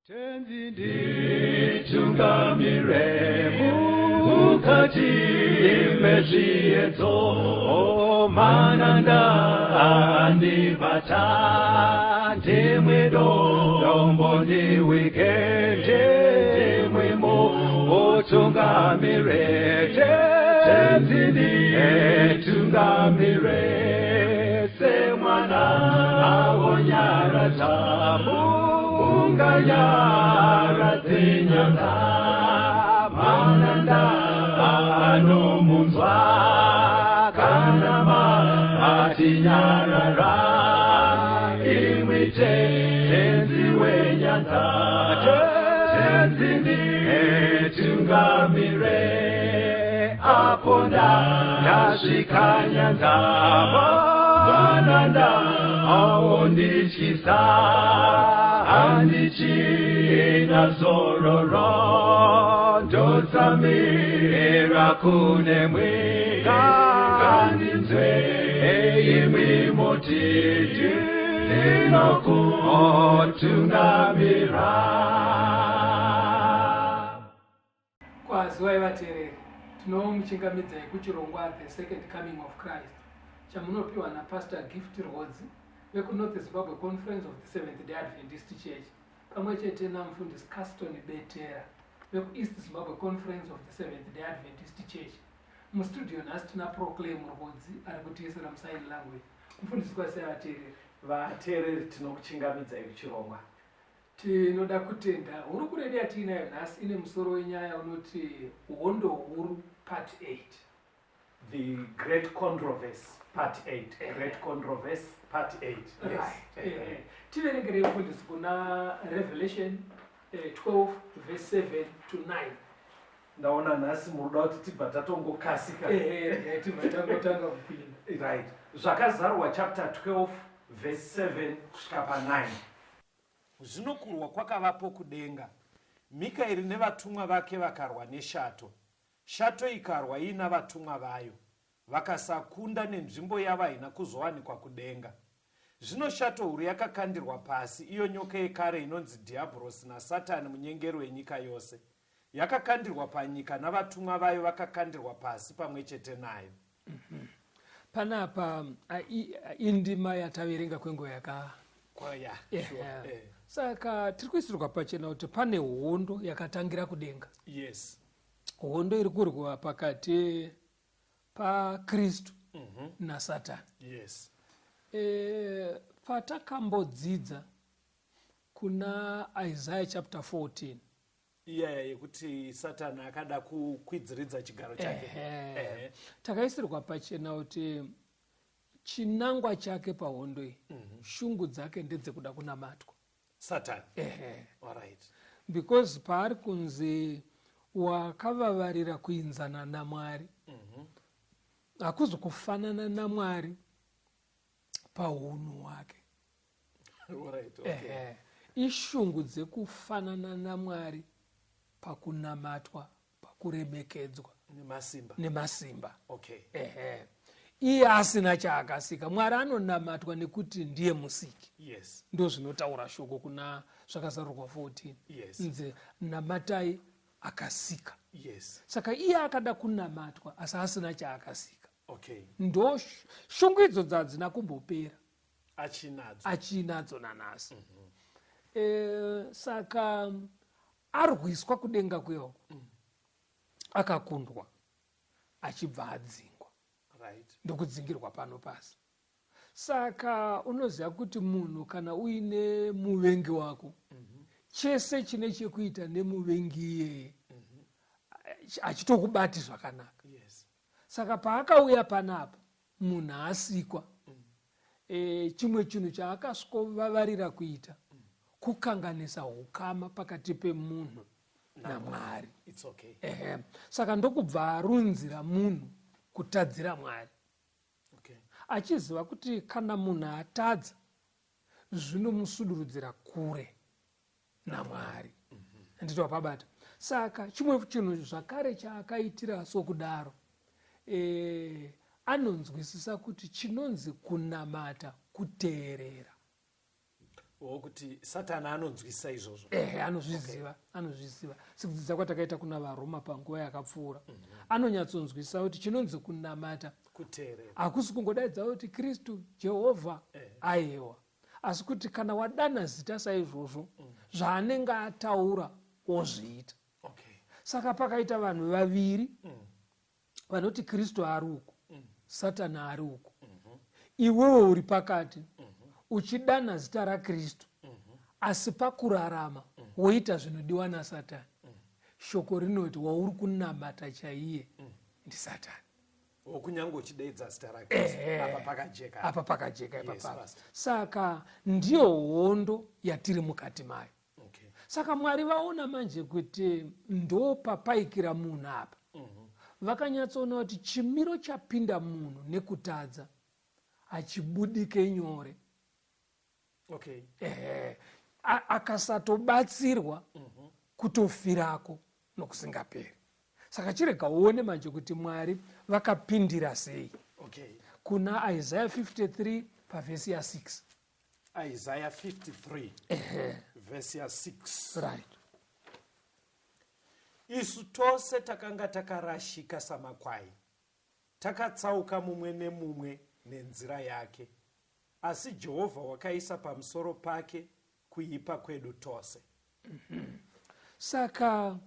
Tenzi nditungamire mukati mezviedzo, mananda andibata, ndimwi dombo ndiwike, ndimwi mutungamire. Tenzi nditungamire semwana awonyaradza unganyaradze nyanga, mananda anomunzwa kana matinyarara, imwi Tenzi wenyanga. Tenzi nditungamire apo ndasvika nyanza, mananda aondityisa, handichina zororo, ndotsamira kunemwi, ngandinzwe imwi muti ndinokutungamira. Kwaziwai vateereri, tinomuchingamidzai kuchirongwa The Second Coming of Christ chamunopiwa naPastor Gift Rwodzi vekuNorth Zimbabwe Conference of the Seventh Day Adventist Church pamwe chete namufundisi Caston Betera vekuEast Zimbabwe Conference of the Seventh Day Adventist Church. Mustudio nhasi tina Proclaim Rwodzi ari kutiisira musign language. Mufundisi, kwazisai vateereri. Vateereri, tinokuchingamidzai kuchirongwa. Tinoda kutenda. Hurukuro yedu yatiinayo nhasi ine musoro wenyaya unoti Hondo Huru Part 8. The Great Controversy Part 8. Great Controversy Part 8. Yes. Right. Tiverengerei mufundisi kuna Revelation 12 verse 7 to 9. Ndaona nhasi muruda kuti tibva tatongokasika. Tibva tangotanga kupinda. Right. Zvakazarurwa chapter 12 verse 7 kusvika pa9. Zvino kurwa kwakavapo kudenga. Mikaeri nevatumwa vake vakarwa neshato. Shato ikarwa iina vatumwa vayo, vakasakunda, nenzvimbo yavo haina kuzowanikwa kudenga. Zvino shato huru yakakandirwa pasi, iyo nyoka yekare inonzi Dhiabhorosi naSatani, munyengeri wenyika yose. Yakakandirwa panyika, navatumwa vayo vakakandirwa pasi pamwe chete nayo. Panapa indima yataverenga kwenguva yaka Kwaya, sure. Saka tiri kuisirwa pachena kuti pane hondo yakatangira kudenga. Hondo iri kurwa pakati paKristu naSatani. Patakambodzidza kuna Isaiah chapter 14, Iyaya yekuti Satani akada kukwidziridza chigaro chake. Takaisirwa pachena kuti chinangwa chake pahondo iyi, shungu dzake ndedzekuda kunamatwa. Satani. Ehe. Alright. Because paari kunzi wakavavarira kuinzana naMwari, hakuzi kufanana naMwari paunhu hwake. Alright, okay. Ehe. Ishungu dzekufanana naMwari pakunamatwa, pakuremekedzwa nemasimba. Nemasimba. Okay. Ehe. Iye asina chaakasika. Mwari anonamatwa nekuti ndiye musiki. Ndo zvinotaura shoko kuna Zvakazarurwa 14. Nzi namatai akasika. Saka iye akada kunamatwa asi asina chaakasika. Ndo shungu idzodzo hadzina kumbopera. Achinadzo. Achinadzo nanhasi. Saka arwiswa kudenga kuyoko, akakundwa, achibva adzingwa. Ndokudzingirwa pano pasi. Saka unoziva kuti munhu kana uine muvengi wako, chese chine chekuita nemuvengi iyeye achitokubati zvakanaka. Saka paakauya panapa, munhu asikwa, chimwe chinhu chaakasvikovavarira kuita kukanganisa ukama pakati pemunhu naMwari. It's okay. Ehe. Saka ndokubva arunzira munhu kutadzira Mwari, achiziva kuti kana munhu atadza zvinomusudurudzira kure naMwari. Handiti wapabata? Saka chimwe chinhu zvakare chaakaitira sokudaro, anonzwisisa kuti chinonzi kunamata kuteerera. Wokuti Satani anonzwisa izvozvo. Ehe, anozviziva, okay. Anozviziva sekudzidza kwatakaita kuna vaRoma panguva yakapfuura. Anonyatsonzwisa kuti chinonzi kunamata kuteerera hakusi kungodaidza kuti Kristu, Jehovha, aiwa, asi kuti kana wadana zita saizvozvo, zvaanenge ataura wozviita. Saka pakaita vanhu vaviri vanoti Kristu ari uku, Satani ari uku, iwewe uri pakati, uchidana zita raKristu, asi pakurarama woita zvinodiwa naSatani, shoko rinoti wauri kunamata chaiye ndiSatani. Kunyange uchidaidza zita rake, apa pakajeka. Apa pakajeka ipapapa. Pastor. Saka ndiyo hondo yatiri mukati mayo. Saka Mwari vaona manje kuti ndo papaikira munhu apa. Vakanyatsoona kuti chimiro chapinda munhu nekutadza hachibudike nyore. Ehe, akasatobatsirwa kutofirako nokusingaperi. Saka chirega uone manje kuti Mwari vakapindira sei. Kuna Isaiah 53 pavhesi ya6. Isaiah 53 vhesi ya6. Isu tose takanga takarashika samakwai, takatsauka mumwe nemumwe nenzira yake, asi Jehovha wakaisa pamusoro pake kuipa kwedu tose. Saka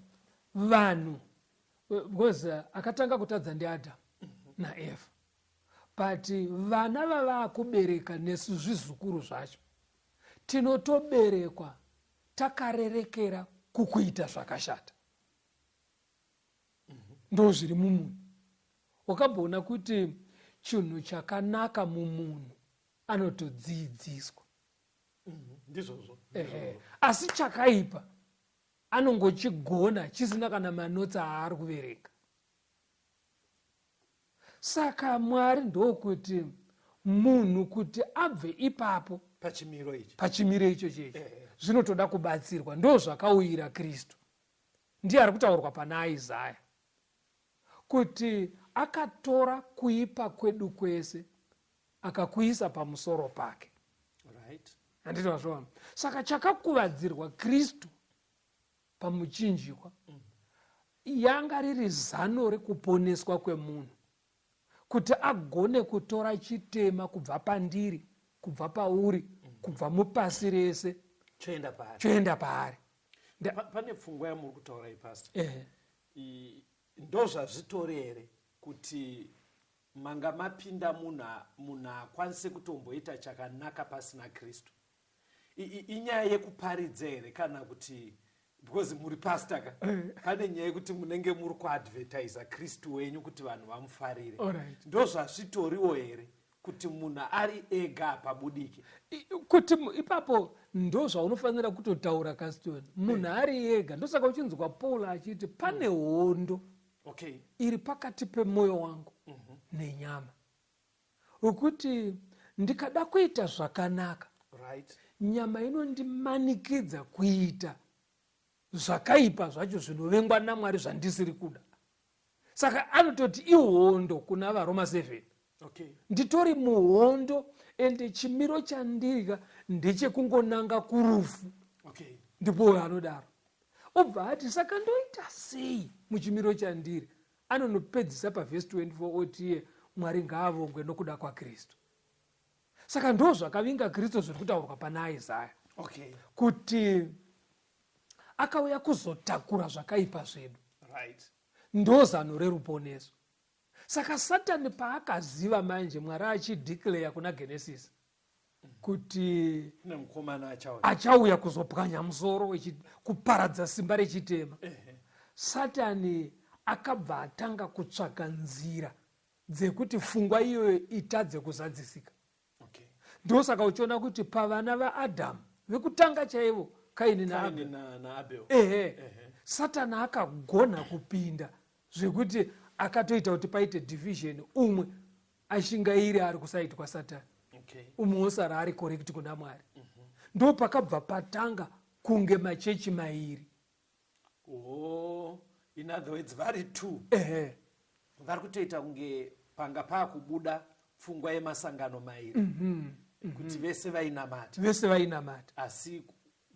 vanhu, because akatanga kutadza ndiAdhamu naEvha, but vana vavaakubereka nesu zvizukuru zvacho tinotoberekwa takarerekera kukuita zvakashata. Ndo zviri mumunhu. Wakamboona kuti chinhu chakanaka mumunhu anotodzidziswa? Ndizvozvo. Ehe. Asi chakaipa anongochigona chisina kana manotsi aari kuverenga. Saka Mwari ndokuti munhu kuti abve ipapo pachimiro ichi, pachimiro icho chechi, zvinotoda kubatsirwa. Ndo zvakauyira Kristu, ndiye ari kutaurwa pana Isaya kuti akatora kuipa kwedu kwese akakuisa pamusoro pake. Handiti wazviona? Saka chakakuvadzirwa Kristu pamuchinjikwa yanga riri zano rekuponeswa kwemunhu, kuti agone kutora chitema kubva pandiri, kubva pauri, kubva mupasi rese, choenda paari. Choenda paari. Pane pfungwa yamuri kutaura ipastor, ndo zvazvitori here kuti manga mapinda munhu akwanise kutomboita chakanaka pasina Kristu? Inyaya yekuparidza here, kana kuti because muri pastor ka, pane nyaya yekuti munenge muri kuadvertisa Kristu wenyu kuti vanhu vamufarire? Ndo zvazvitoriwo here kuti munhu ari ega hapabudike? Kuti ipapo ndo zvaunofanira kutotaura, Caston. Munhu ari ega, ndosaka uchinzwa Paul achiti pane hondo iri pakati pemwoyo wangu nenyama, wekuti ndikada kuita zvakanaka, nyama inondimanikidza kuita zvakaipa zvacho zvinovengwa naMwari zvandisiri kuda. Saka anototi ihondo kuna vaRoma 7. Nditori muhondo, ende chimiro chandirya ndechekungonanga kurufu. Ndipo anodaro, obva ati saka ndoita sei muchimiro chandiri? Anonopedzisa pavhesi 24 otiye Mwari ngaavongwe nokuda kwaKristu. Saka ndo zvakavinga Kristu zviri kutaurwa pana Isaya, kuti akauya kuzotakura zvakaipa zvedu. Ndo zano reruponeso. Saka Satani paakaziva manje Mwari achideclare kuna Genesis kuti kune mukomana achauya, achauya kuzopwanya musoro, kuparadza simba rechitema, Satani akabva atanga kutsvaga nzira dzekuti pfungwa iyoyo itadze kuzadzisika. Ndosaka uchiona kuti pavana vaAdhamu vekutanga chaivo, Kaini Kaini naAbel, naAbel, ehe, Satani akagona kupinda zvekuti akatoita kuti paite division, umwe ashingairi ari kuside kwaSatani, umwe wosara ari correct kuna Mwari. Ndo pakabva patanga kunge machechi mairi. Oh, in other words vari two vari kutoita kunge panga paakubuda pfungwa yemasangano mairi. Kuti vese vainamata. Vese vainamata. Asi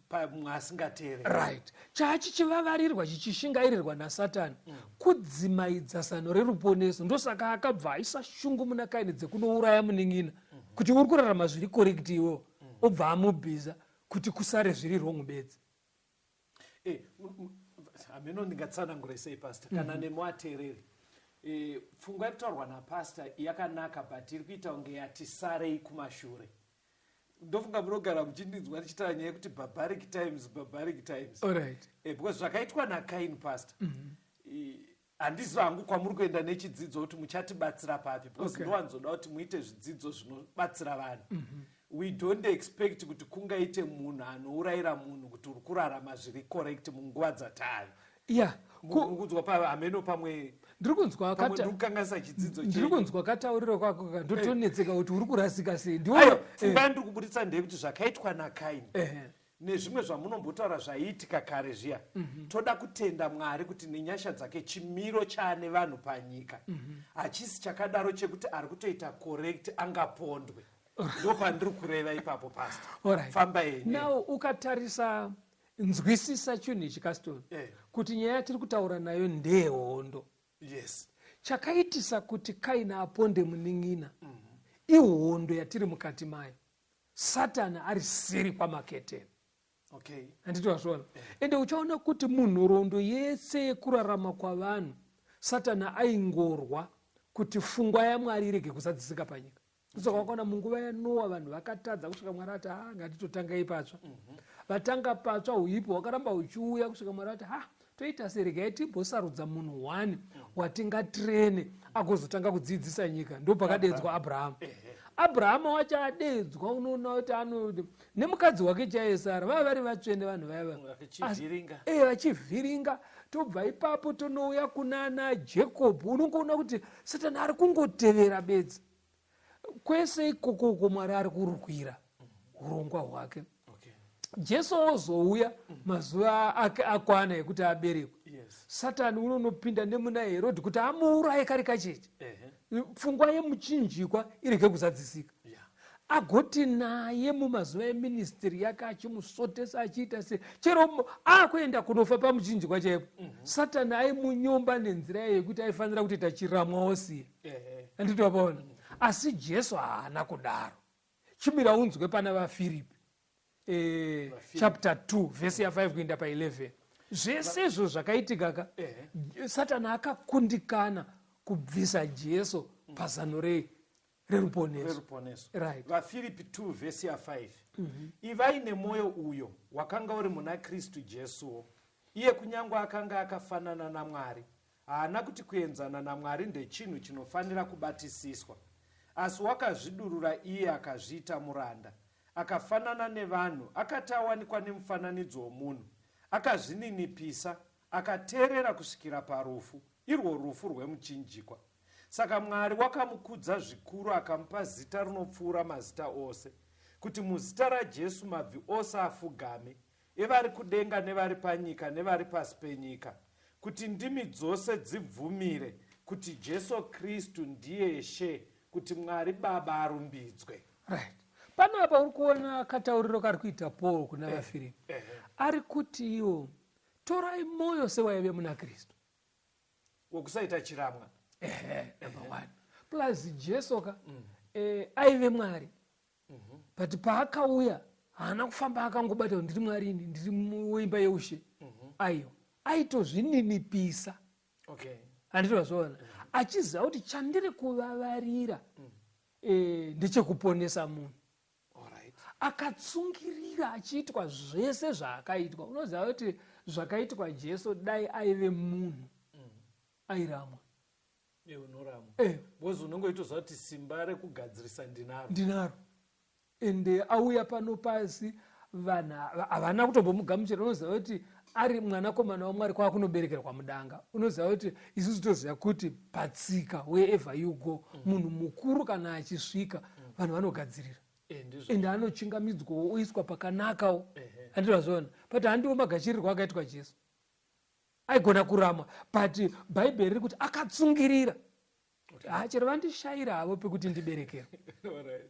pamwe asingateereri. Right, chaachichivavarirwa, chichishingairirwa naSatani, kudzimaidza zano reruponeso. Ndosaka akabva aisa shungu muna Kaini dzekunouraya munin'ina, kuti uri kurarama zviri correct iwewo, obva amubhiza kuti kusare zviri wrong bedzi. Hameno ndingatsanangure sei, pastor, kana nemuateereri. Pfungwa iri kutaurwa napastor yakanaka, but iri kuita kunge yatisarei kumashure. Ndofunga munogara muchindinzwa ndichitaura nyaya yekuti barbaric times, barbaric times. Because zvakaitwa naKain, pastor, handizivi hangu kwamuri kuenda nechidzidzo, kuti muchatibatsira papi, because ndowanzoda kuti muite zvidzidzo zvinobatsira vanhu. We don't expect kuti kungaite munhu anourayira munhu kuti uri kurarama zviri correct munguva dzatave. Kunzwa pa hameno pamwe Ndiri kunzwa. Pamwe ndiri kukanganisa chidzidzo Ndiri chenyu. Kunzwa katauriro kwako ka, ndotonetseka kuti uri kurasika sei. Aiwa, Ndiwo. Pfungwa yandiri kuburitsa ndeyekuti zvakaitwa naKaini nezvimwe zvamunombotaura zvaiitika kare zviya, toda kutenda Mwari kuti nenyasha dzake chimiro chaane vanhu panyika hachisi chakadaro chekuti ari kutoita correct angapondwe. Ndo pandiri kureva ipapo, pastor. Famba yenyu. Now ukatarisa, nzwisisa chinhu ichi, Caston, kuti nyaya yatiri kutaura nayo ndeyehondo. Chakaitisa kuti Kaini aponde munin'ina ihondo yatiri mukati mayo, Satani ari seri kwamaketeni. Handiti wazviona? Ende uchaona kuti munhoroondo yese yekurarama kwavanhu, Satani aingorwa kuti fungwa yaMwari irege kuzadzisika panyika. Saka wakaona munguva yaNoa vanhu vakatadza kusvika Mwari ati, "Ha, ngatitotangai patsva." Vatanga patsva, uipo hwakaramba huchiuya kusvika Mwari ati, "Ha, toita seregai timbosarudza munhu one watingatrene agozotanga kudzidzisa nyika." Ndo pakadedzwa Abrahamu. Abrahamu wacho adedzwa, unoona kuti ano nemukadzi wake chaiye Sara, vava vari vatsvene vanhu vaya. Vachivhiringa. Vachivhiringa. Tobva ipapo tonouya kunana Jacob. Unongoona kuti Satani ari kungotevera bedzi kwese ikoko uko Mwari ari kurwira urongwa hwake. Jesu ozouya, mazuva ake akwana ekuti aberekwe. Satani unonopinda nemuna Herodhi kuti amuuraye kari kacheche, pfungwa yemuchinjikwa irege kuzadzisika. Agoti naye mumazuva eministry yake achimusotesa, achiita se chero akuenda kunofa pamuchinjikwa chaipo, Satani aimunyomba nenzira yekuti aifanira kutoita chiramwa osiya. Handiti wapaona? Asi Jesu haana kudaro. Chimira unzwe pana vaFiripi, chapter 2 vhesi ya5 kuenda pa11. Zvese izvo zvakaitika ka, Satani akakundikana kubvisa Jesu pazano rei? Reruponeso. Reruponeso. Right. VaFiripi 2 vhesi ya5: "Ivai nemwoyo uyo wakanga uri muna Kristu Jesuwo. Iye kunyange akanga akafanana naMwari, haana kuti kuenzana naMwari ndechinhu chinofanira kubatisiswa, asi wakazvidurura iye, akazviita muranda, akafanana nevanhu. Akati awanikwa nemufananidzo womunhu, akazvininipisa, akateerera kusvikira parufu, irwo rufu rwemuchinjikwa. Saka Mwari wakamukudza zvikuru, akamupa zita rinopfuura mazita ose, kuti muzita raJesu mabvi ose afugame, evari kudenga nevari panyika nevari pasi penyika, kuti ndimi dzose dzibvumire kuti Jesu Kristu ndiye She, kuti Mwari Baba arumbidzwe." Right, panapa uri kuona katauriro kari kuita Paul kuna vaFiripi. Ari kuti iwo, torai mwoyo sewaive muna Kristu. Wekusaita chiramwa. Ehe, number one. Plus Jesu ka, aive Mwari, but paakauya haana kufamba akangobata kuti ndiri Mwari ini, ndiri weimba yeushe. Aiwa, aitozvininipisa. Handiti wazviona? Achiziva kuti chandiri kuvavarira ndechekuponesa munhu. Akatsungirira achiitwa zvese zvaakaitwa. Unoziva kuti zvakaitwa Jesu, dai aive munhu, airamwa. Unoramwa, because unenge uchitoziva kuti simba rekugadzirisa ndinaro. Ndinaro. Ende auya pano pasi, vanhu havana kutombomugamuchira. Unoziva kuti ari mwanakomana waMwari, kwakunoberekerwa mudanga. Unoziva kuti isusu toziva kuti patsika, wherever you go, munhu mukuru kana achisvika, vanhu vanogadzirira. Ndizvo. Ende anochingamidzwawo, oiswa pakanakawo. Handiti wazviona? But handiwo magachirirwo akaitwa Jesu. Aigona kuramwa, but Bhaibheri riri kuti akatsungirira. Ha, chero vandishayira havo pekuti ndiberekerwe.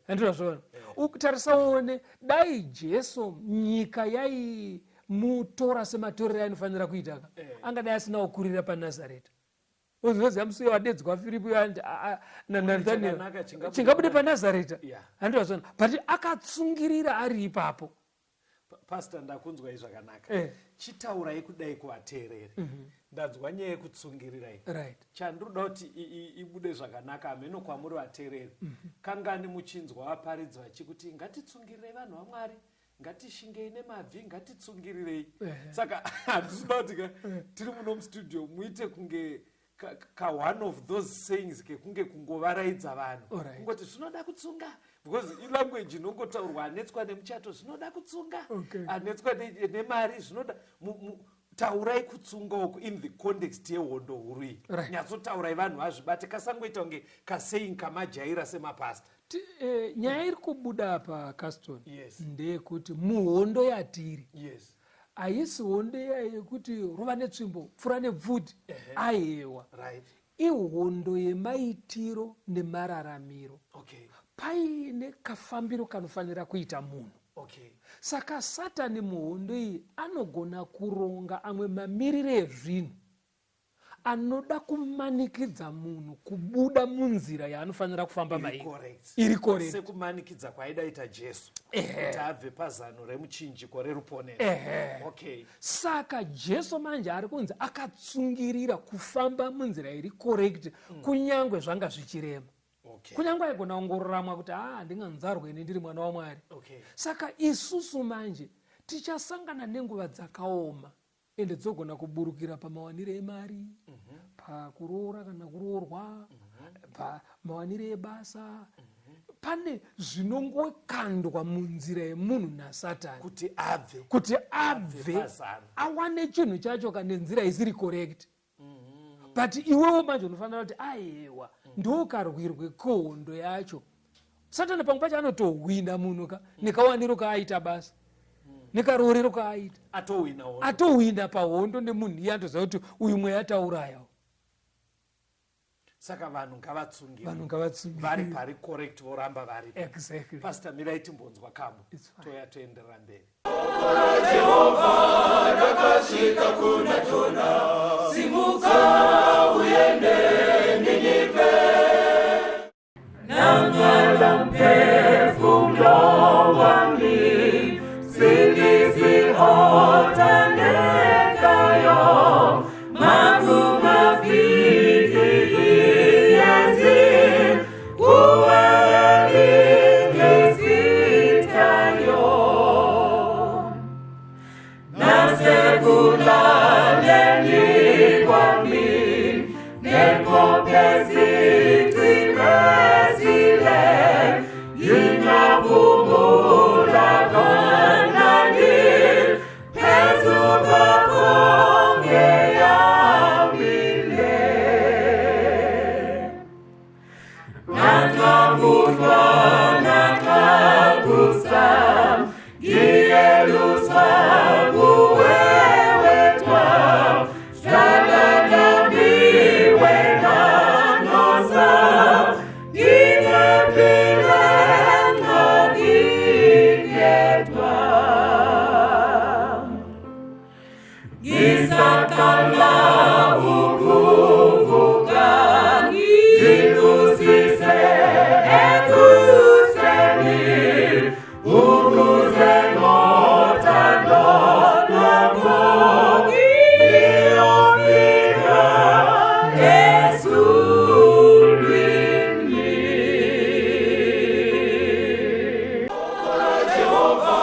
Andinozviona. Ukutarisa uone, dai Jesu nyika yaimutora sematorero ainofanira kuita ka, angadai asina kukurira paNazareta. Unoziva musi uyo wadedzwa Firipi naNathaniel, chingabude paNazareta. Andinozviona. But akatsungirira ari ipapo. Pastor, ndakunzwai zvakanaka. Chitaurai kudai kuvateereri. Ndanzwa nyaya yekutsungirira iyi. Chandinoda kuti ibude zvakanaka hameno kwamuri vateereri. Kangani muchinzwa vaparidzi vachikuti ngatitsungirirei vanhu vaMwari, ngatishingei nemabvi, ngatitsungirirei. Saka handisida kuti tiri muno mustudio muite kunge ka one of those sayings kekunge kungovaraidza vanhu. Kungoti zvinoda kutsunga, because ilanguage inongotaurwa, anetswa nemuchato zvinoda kutsunga, anetswa nemari zvinoda taurai kutsunga uku in the context yehondo huru iyi. Nyatsotaurai vanhu vazvibate, kasangoita kunge kasaying kamajaira semapasta. Nyaya iri kubuda apa, Caston, ndeyekuti muhondo yatiri, haisi hondo iya yekuti rova netsvimbo, pfura nepfuti, aiwa. Ihondo yemaitiro nemararamiro. Paine kafambiro kanofanira kuita munhu. Saka Satani muhondo iyi anogona kuronga amwe mamiriro ezvinhu anoda kumanikidza munhu kubuda munzira yaanofanira kufamba mairi. Iri correct. Sekumanikidza kwaidaita Jesu kuti abve pazano remuchinjiko reruponeso. Saka Jesu manje ari kunzi akatsungirira kufamba munzira iri correct, kunyangwe zvanga zvichirema. Kunyangwe aigona kungoruramwa kuti handinganzarwe ini ndiri mwana waMwari. Saka isusu manje tichasangana nenguva dzakaoma, ende dzogona kuburukira pamawanire emari, pakuroora kana kuroorwa, pamawanire ebasa. Pane zvinongokandwa munzira yemunhu naSatani kuti abve, kuti abve awane chinhu chacho kana nenzira isiri correct. But iwewo manje unofanira kuti aiwa, ndokarwirwe kohondo yacho. Satani pamwe pacho anotohwina munhu ka nekawaniro kaaita basa, nekaroorero kaaita, atohwina hondo. Atohwina pahondo nemunhu iye anotoziva kuti uyu mweya atauraya. Saka vanhu ngavatsungire. Vanhu ngavatsungire. Vari pari correct voramba vari. Pastor, mirai timbonzwa kambo. It's fine. Toya toenderera mberi. Jehova rakasvika kuna Jona, simuka uende Ninive. Nangala mphefumlo wami, sindisi othandekayo, makungafiki iyezi, kuwe elingesithayo. Nasekulaleni kwami, nephuphe zicimezile, ngingaphumula kamnandi, phezu kwakho ngeyamile. Naxa naxa kusa, ngiyeluswa nguwe wedwa, hlala nami wena nosa, ngingephile nxa ngingedwa. Ngisaqala ukuvuka, ngibusise ekuseni, ukuze ngothando lwakho ngiyofika ezulwini. Jehova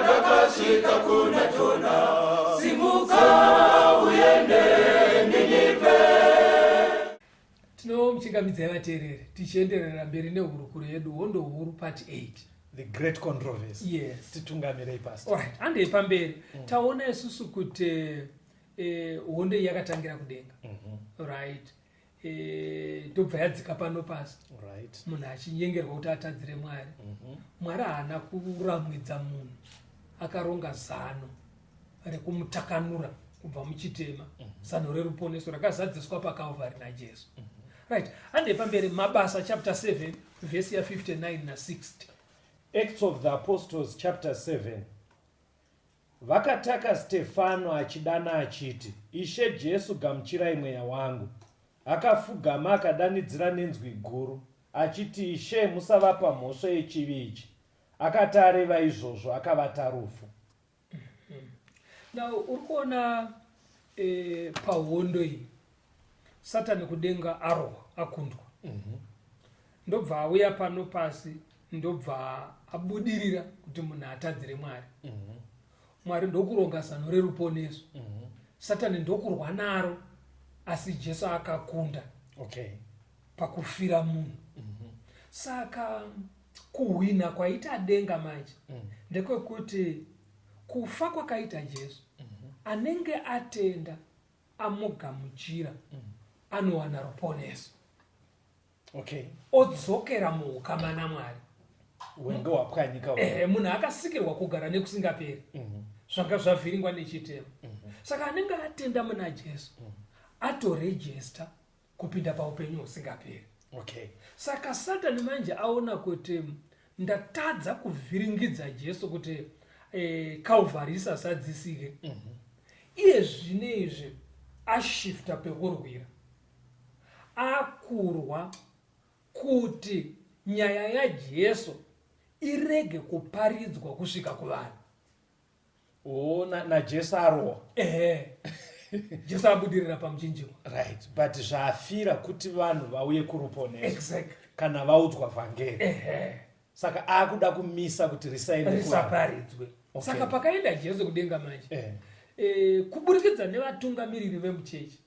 rakasvika kuna Jona, simuka uende Ninive. Tinomuchingamidzai vateereri tichienderera mberi nehurukuro yedu hondo huru part 8. The great controversy. Yes. Titungamirei, Pastor. Alright, handei pamberi. Taona isusu kuti hondo iyi yakatangira kudenga. Right. Ndobva yadzika pano pasi. Munhu achinyengerwa kuti atadzire Mwari. Mwari haana kuramwidza munhu, akaronga zano rekumutakanura kubva muchitema, zano reruponeso rakazadziswa paKalvari naJesu. Right, handei pamberi. Mabasa chapter 7 vhesi ya 59 na 60. Acts of the Apostles chapter 7. Vakataka Stefano achidana achiti, Ishe Jesu, gamuchirai mweya wangu. Akafugama akadanidzira nenzwi guru, achiti, Ishe, musavapa mhosva yechivi ichi. Akati areva izvozvo, akavata rufu. Now uri kuona pahondo iyi Satani kudenga arohwa, akundwa, ndobva auya pano pasi, ndobva abudirira kuti munhu atadzire Mwari. Mwari ndokuronga zano reruponeso. Satani ndokurwa naro, asi Jesu akakunda pakufira munhu. Saka kuhwina kwaita denga manje ndekwekuti kufa kwakaita Jesu, anenge atenda, amugamuchira, anowana ruponeso, odzokera muukama naMwari. Hwenge hwapwanyika. Ehe, munhu akasikirwa kugara nekusingaperi. Zvanga zvavhiringwa nechitema. Saka anenge atenda muna Jesu atorejesta kupinda paupenyu husingaperi. Saka Satani manje aona kuti ndatadza kuvhiringidza Jesu kuti Calvary isazadzisike. Iye zvino izvi ashifta pekurwira, akurwa kuti nyaya yaJesu irege kuparidzwa kusvika kuvanhu. Oh, naJesu arohwa. Ehe, Jesu abudirira pamuchinjikwa. Right, but zvaafira kuti vanhu vauye kuruponeso kana vaudzwa vhangeri. Saka akuda kumisa kuti risaende kuvanhu. Risaparidzwe. Saka pakaenda Jesu kudenga manje, kuburikidza nevatungamiriri vemuchechi,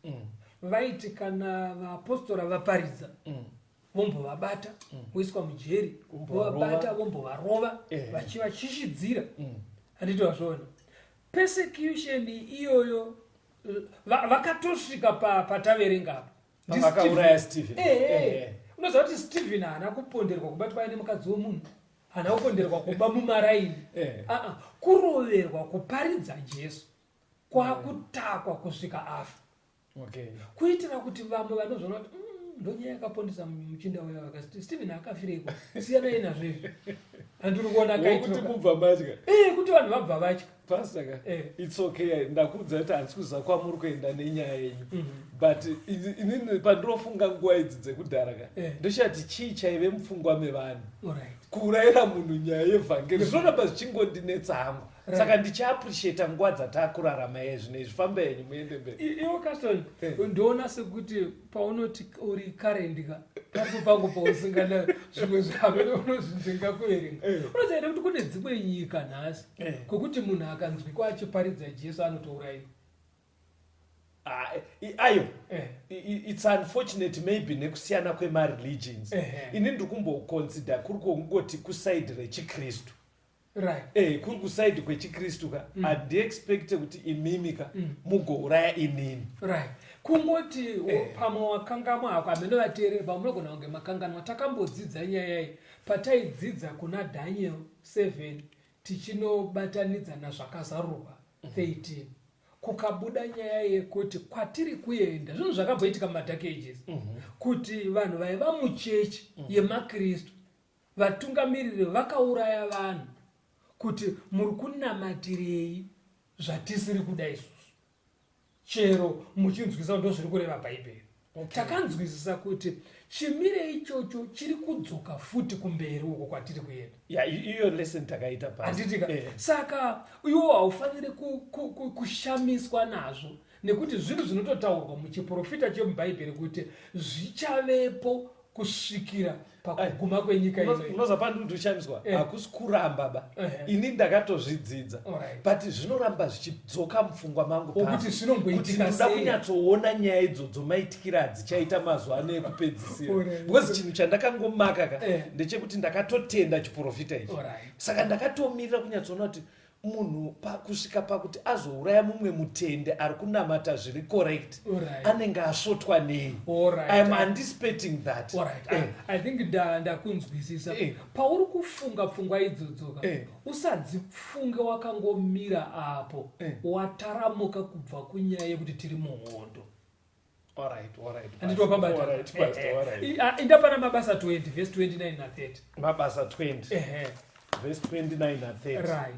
vaiti kana vaapostora vaparidza, vombovabata, voiswa mujeri. Vombovarova. Vovabata, vombovarova, vachivachishidzira. Handiti vazviona persecution iyoyo? Vakatosvika pataverenga apa. Vakauraya Stephen. Unoziva kuti Stephen haana kuponderwa kubatwa aine mukadzi womunhu, haana kuponderwa kuba mumaraini. Ah, kuroverwa kuparidza Jesu, kwakutakwa kusvika afa, kuitira kuti vamwe vanozvona kuti ndonyaya yakapondesa muchinda uya vakati Stephen akafireiko, siyanai nazvo izvi. Handiri kuona Wokuti kaitiro mubva matya. Kuti vanhu vabva vatya. Pastor ka, it's okay, ndakuudza kuti handisi kuziva kwamuri kuenda nenyaya yenyu, but inini pandinofunga nguva idzi dzekudhara ka, ndochati chii chaive mupfungwa mevanhu kuurayira munhu nyaya yevhangeri? Zvinoramba zvichingondinetsa hangu. Saka ndichiappreciata nguva dzatakurarama iye zvino izvi. Famba henyu muende mberi. Iwe Caston, ndoona sekuti paunoti uri current ka, papo pangu pausingana zvimwe zvamene unozvinzenga kuverenga. Unoziva here kuti kune dzimwe nyika nhasi kwekuti munhu akanzwikwa achiparidza Jesu anotourayiwa? Ah, ayo. It's unfortunate, maybe nekusiyana kwemareligions. Ini ndiri kumboconsider kuri kungoti kuside rechikristu. Kuri kuside kwechikristu ka, handiexpecte kuti imimi ka mugouraya inini. Right, kungoti pamwe wakangamwa hako, hamene vateereri, pamwe munogona kunge makanganwa. Takambodzidza nyaya iyi pataidzidza kuna Daniel 7 tichinobatanidza nazvakazarurwa 13, kukabuda nyaya yekuti kwatiri kuenda zvinhu zvakamboitika mumadark ages, kuti vanhu vaiva muchechi yemakristu, vatungamiriri vakauraya vanhu kuti muri kunamatirei zvatisiri kuda isusu, chero muchinzwisa ndo zviri kureva Bhaibheri. Takanzwisisa kuti chimire ichocho chiri kudzoka futi kumberi uko kwatiri kuenda. Ya, iyo lesson takaita pasi. Handitika? Saka iwo haufaniri kushamiswa nazvo, nekuti zvinhu zvinototaurwa muchiprofita chemubhaibheri kuti zvichavepo kusvikira pakuguma kwenyika ino. Unoza pandiri kutoshamiswa, hakusi kuramba ba. Ini ndakatozvidzidza, but zvinoramba zvichidzoka mupfungwa mangu Okuti pasi. zvinomboitika Kuti ndoda sei? kunyatsoona nyaya idzodzo maitikiro adzichaita mazuva ano ekupedzisira, because chinhu chandakangomaka ka ndechekuti ndakatotenda chiprofita ichi. Saka ndakatomirira kunyatsoona kuti munhu pakusvika pakuti azouraya mumwe mutende ari kunamata zviri correct, anenge asvotwa nei. I am anticipating that. Alright. I think ndakunzwisisa. Pauri kufunga pfungwa idzodzoka, usadzifunge wakangomira apo, wataramuka kubva kunyaya yekuti tiri muhondo. Anditopabata inda pana Mabasa 20 verse 29 na30. Mabasa 20 verse 29 na30. Right.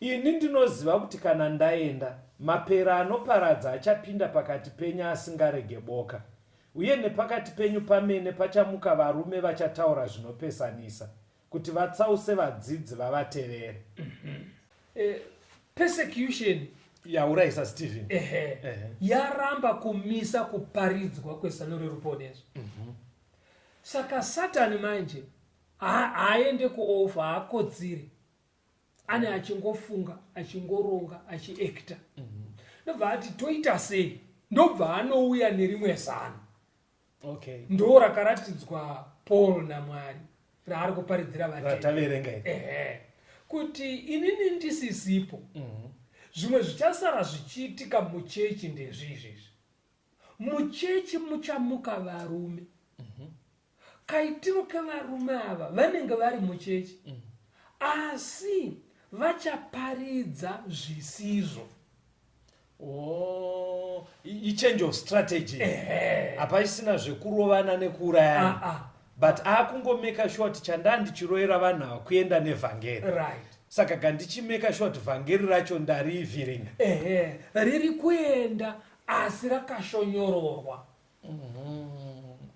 Ini ndinoziva kuti kana ndaenda, mapera anoparadza achapinda pakati penyu asingarege boka, uye nepakati penyu pamene pachamuka varume vachataura zvinopesanisa, kuti vatsause vadzidzi vavatevere. Persecution yaurayisa Stephen. Ehe, yaramba kumisa kuparidzwa kwezano reruponeso. Saka Satani manje haaende kuoff, haakotsiri, ane achingofunga, achingoronga, achiacta. Ndobva ati, "Toita sei?" Ndobva anouya nerimwe zano. Ndo rakaratidzwa Paul naMwari, raari kuparidzira vatendi. Rataverenga iri. Ehe, kuti inini ndisisipo, zvimwe zvichasara zvichiitika muchechi ndezvizvizvi: muchechi muchamuka varume. Kaitiro kevarume ava, vanenge vari muchechi, asi vachaparidza zvisizvo. Oh, ichange of strategy. Hapachisina zvekurovana nekuurayana, Ah, ah. but akungomake sure kuti chandaa ndichiroyera vanhu ava kuenda nevhangeri. Saka gandichimake sure kuti vhangeri racho ndariivhiringa. Ehe, riri kuenda asi rakashonyororwa.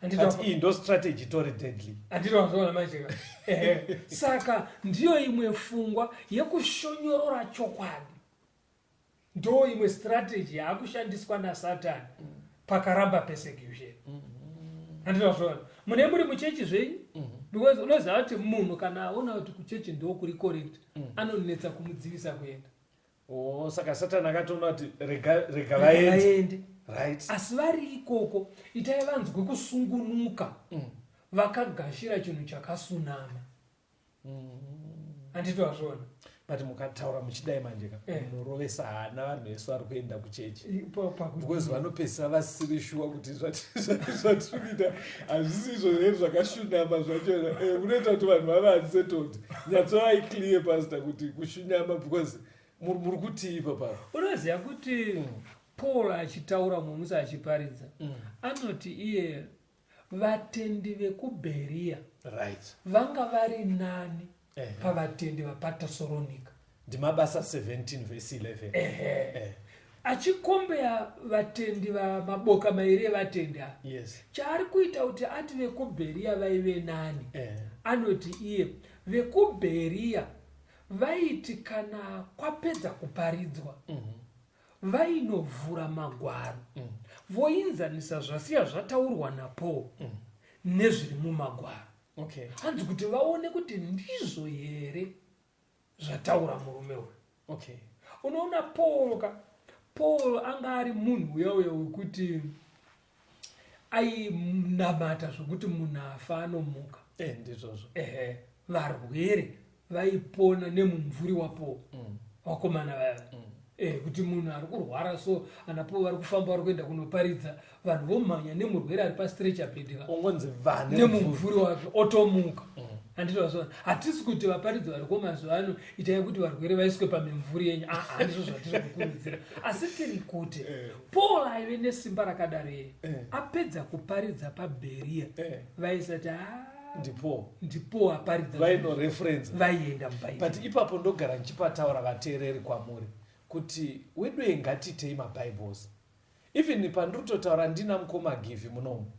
But iyi ndo strategy itori deadly. Handiti manje ka? Ehe, saka ndiyo imwe pfungwa yekushonyorora chokwadi, ndo imwe strategy yaakushandiswa naSatani pakaramba persecution. Handiti mune muri muchechi zvenyu? Because unoziva kuti munhu kana aona kuti kuchechi ndo kuri correct, anonetsa kumudzivisa kuenda. Oh, saka Satani akatoona kuti rega vaende. Vaende. Asi vari ikoko, itai vanzwe kusungunuka, vakagashira chinhu chakasunama. Handiti wazviona? But mukataura muchidai manje ka, munorovesa hana vanhu vese vari kuenda kuchechi, because vanopedzisira vasiri shuwa kuti zvatiri kuita hazvisi izvo here zvakashunama zvachona. Munoita kuti vanhu vave unsettled. Nyatsovai clear, pastor, kuti kushunyama, because muri kutii ipapapo? Unoziva kuti Paul achitaura mumusi achiparidza, anoti iye vatendi vekuBheriya vanga vari nani pavatendi vapaTesalonika. NdiMabasa 17 vhesi 11. Ehe. Achicompare vatendi vamaboka mairi evatendi ava, chaari kuita kuti ati vekuBheriya vaive nani, anoti iye vekuBheriya vaiti kana kwapedza kuparidzwa, vainovhura magwaro, voinzanisa zvasiya zvataurwa naPaul nezviri mumagwaro. Hanzi kuti vaone kuti ndizvo here zvataura murume uyu. Unoona Paul ka, Paul anga ari munhu uya uya wekuti ainamata zvokuti munhu afa anomuka. Ndizvozvo. Ehe, varwere vaipona nemumvuri waPaul. Vakomana vaya, kuti munhu ari kurwara, so ana Paul vari kufamba, vari kuenda kunoparidza, vanhu vomhanya nemurwere ari pastretcher bed ka, Ungonzi vane nemumvuri wake otomuka. Handiti wazviona? Hatisi kuti vaparidzi variko mazuva ano, itai kuti varwere vaiswe pamimvuri yenyu. Ah, handizvo zvatiri kukurudzira, asi tiri kuti Paul aive nesimba rakadaro iye, apedza kuparidza paBheriya, vaisati, "Ah, ndipo." Ndipo aparidza. Vainoreferensa. Vaienda mubhaibheri. But ipapo ndogara ndichipataura vateereri kwamuri kuti wedwe ngatitei mabibles. Even pandiri kutotaura ndina mukoma Givhi munomu,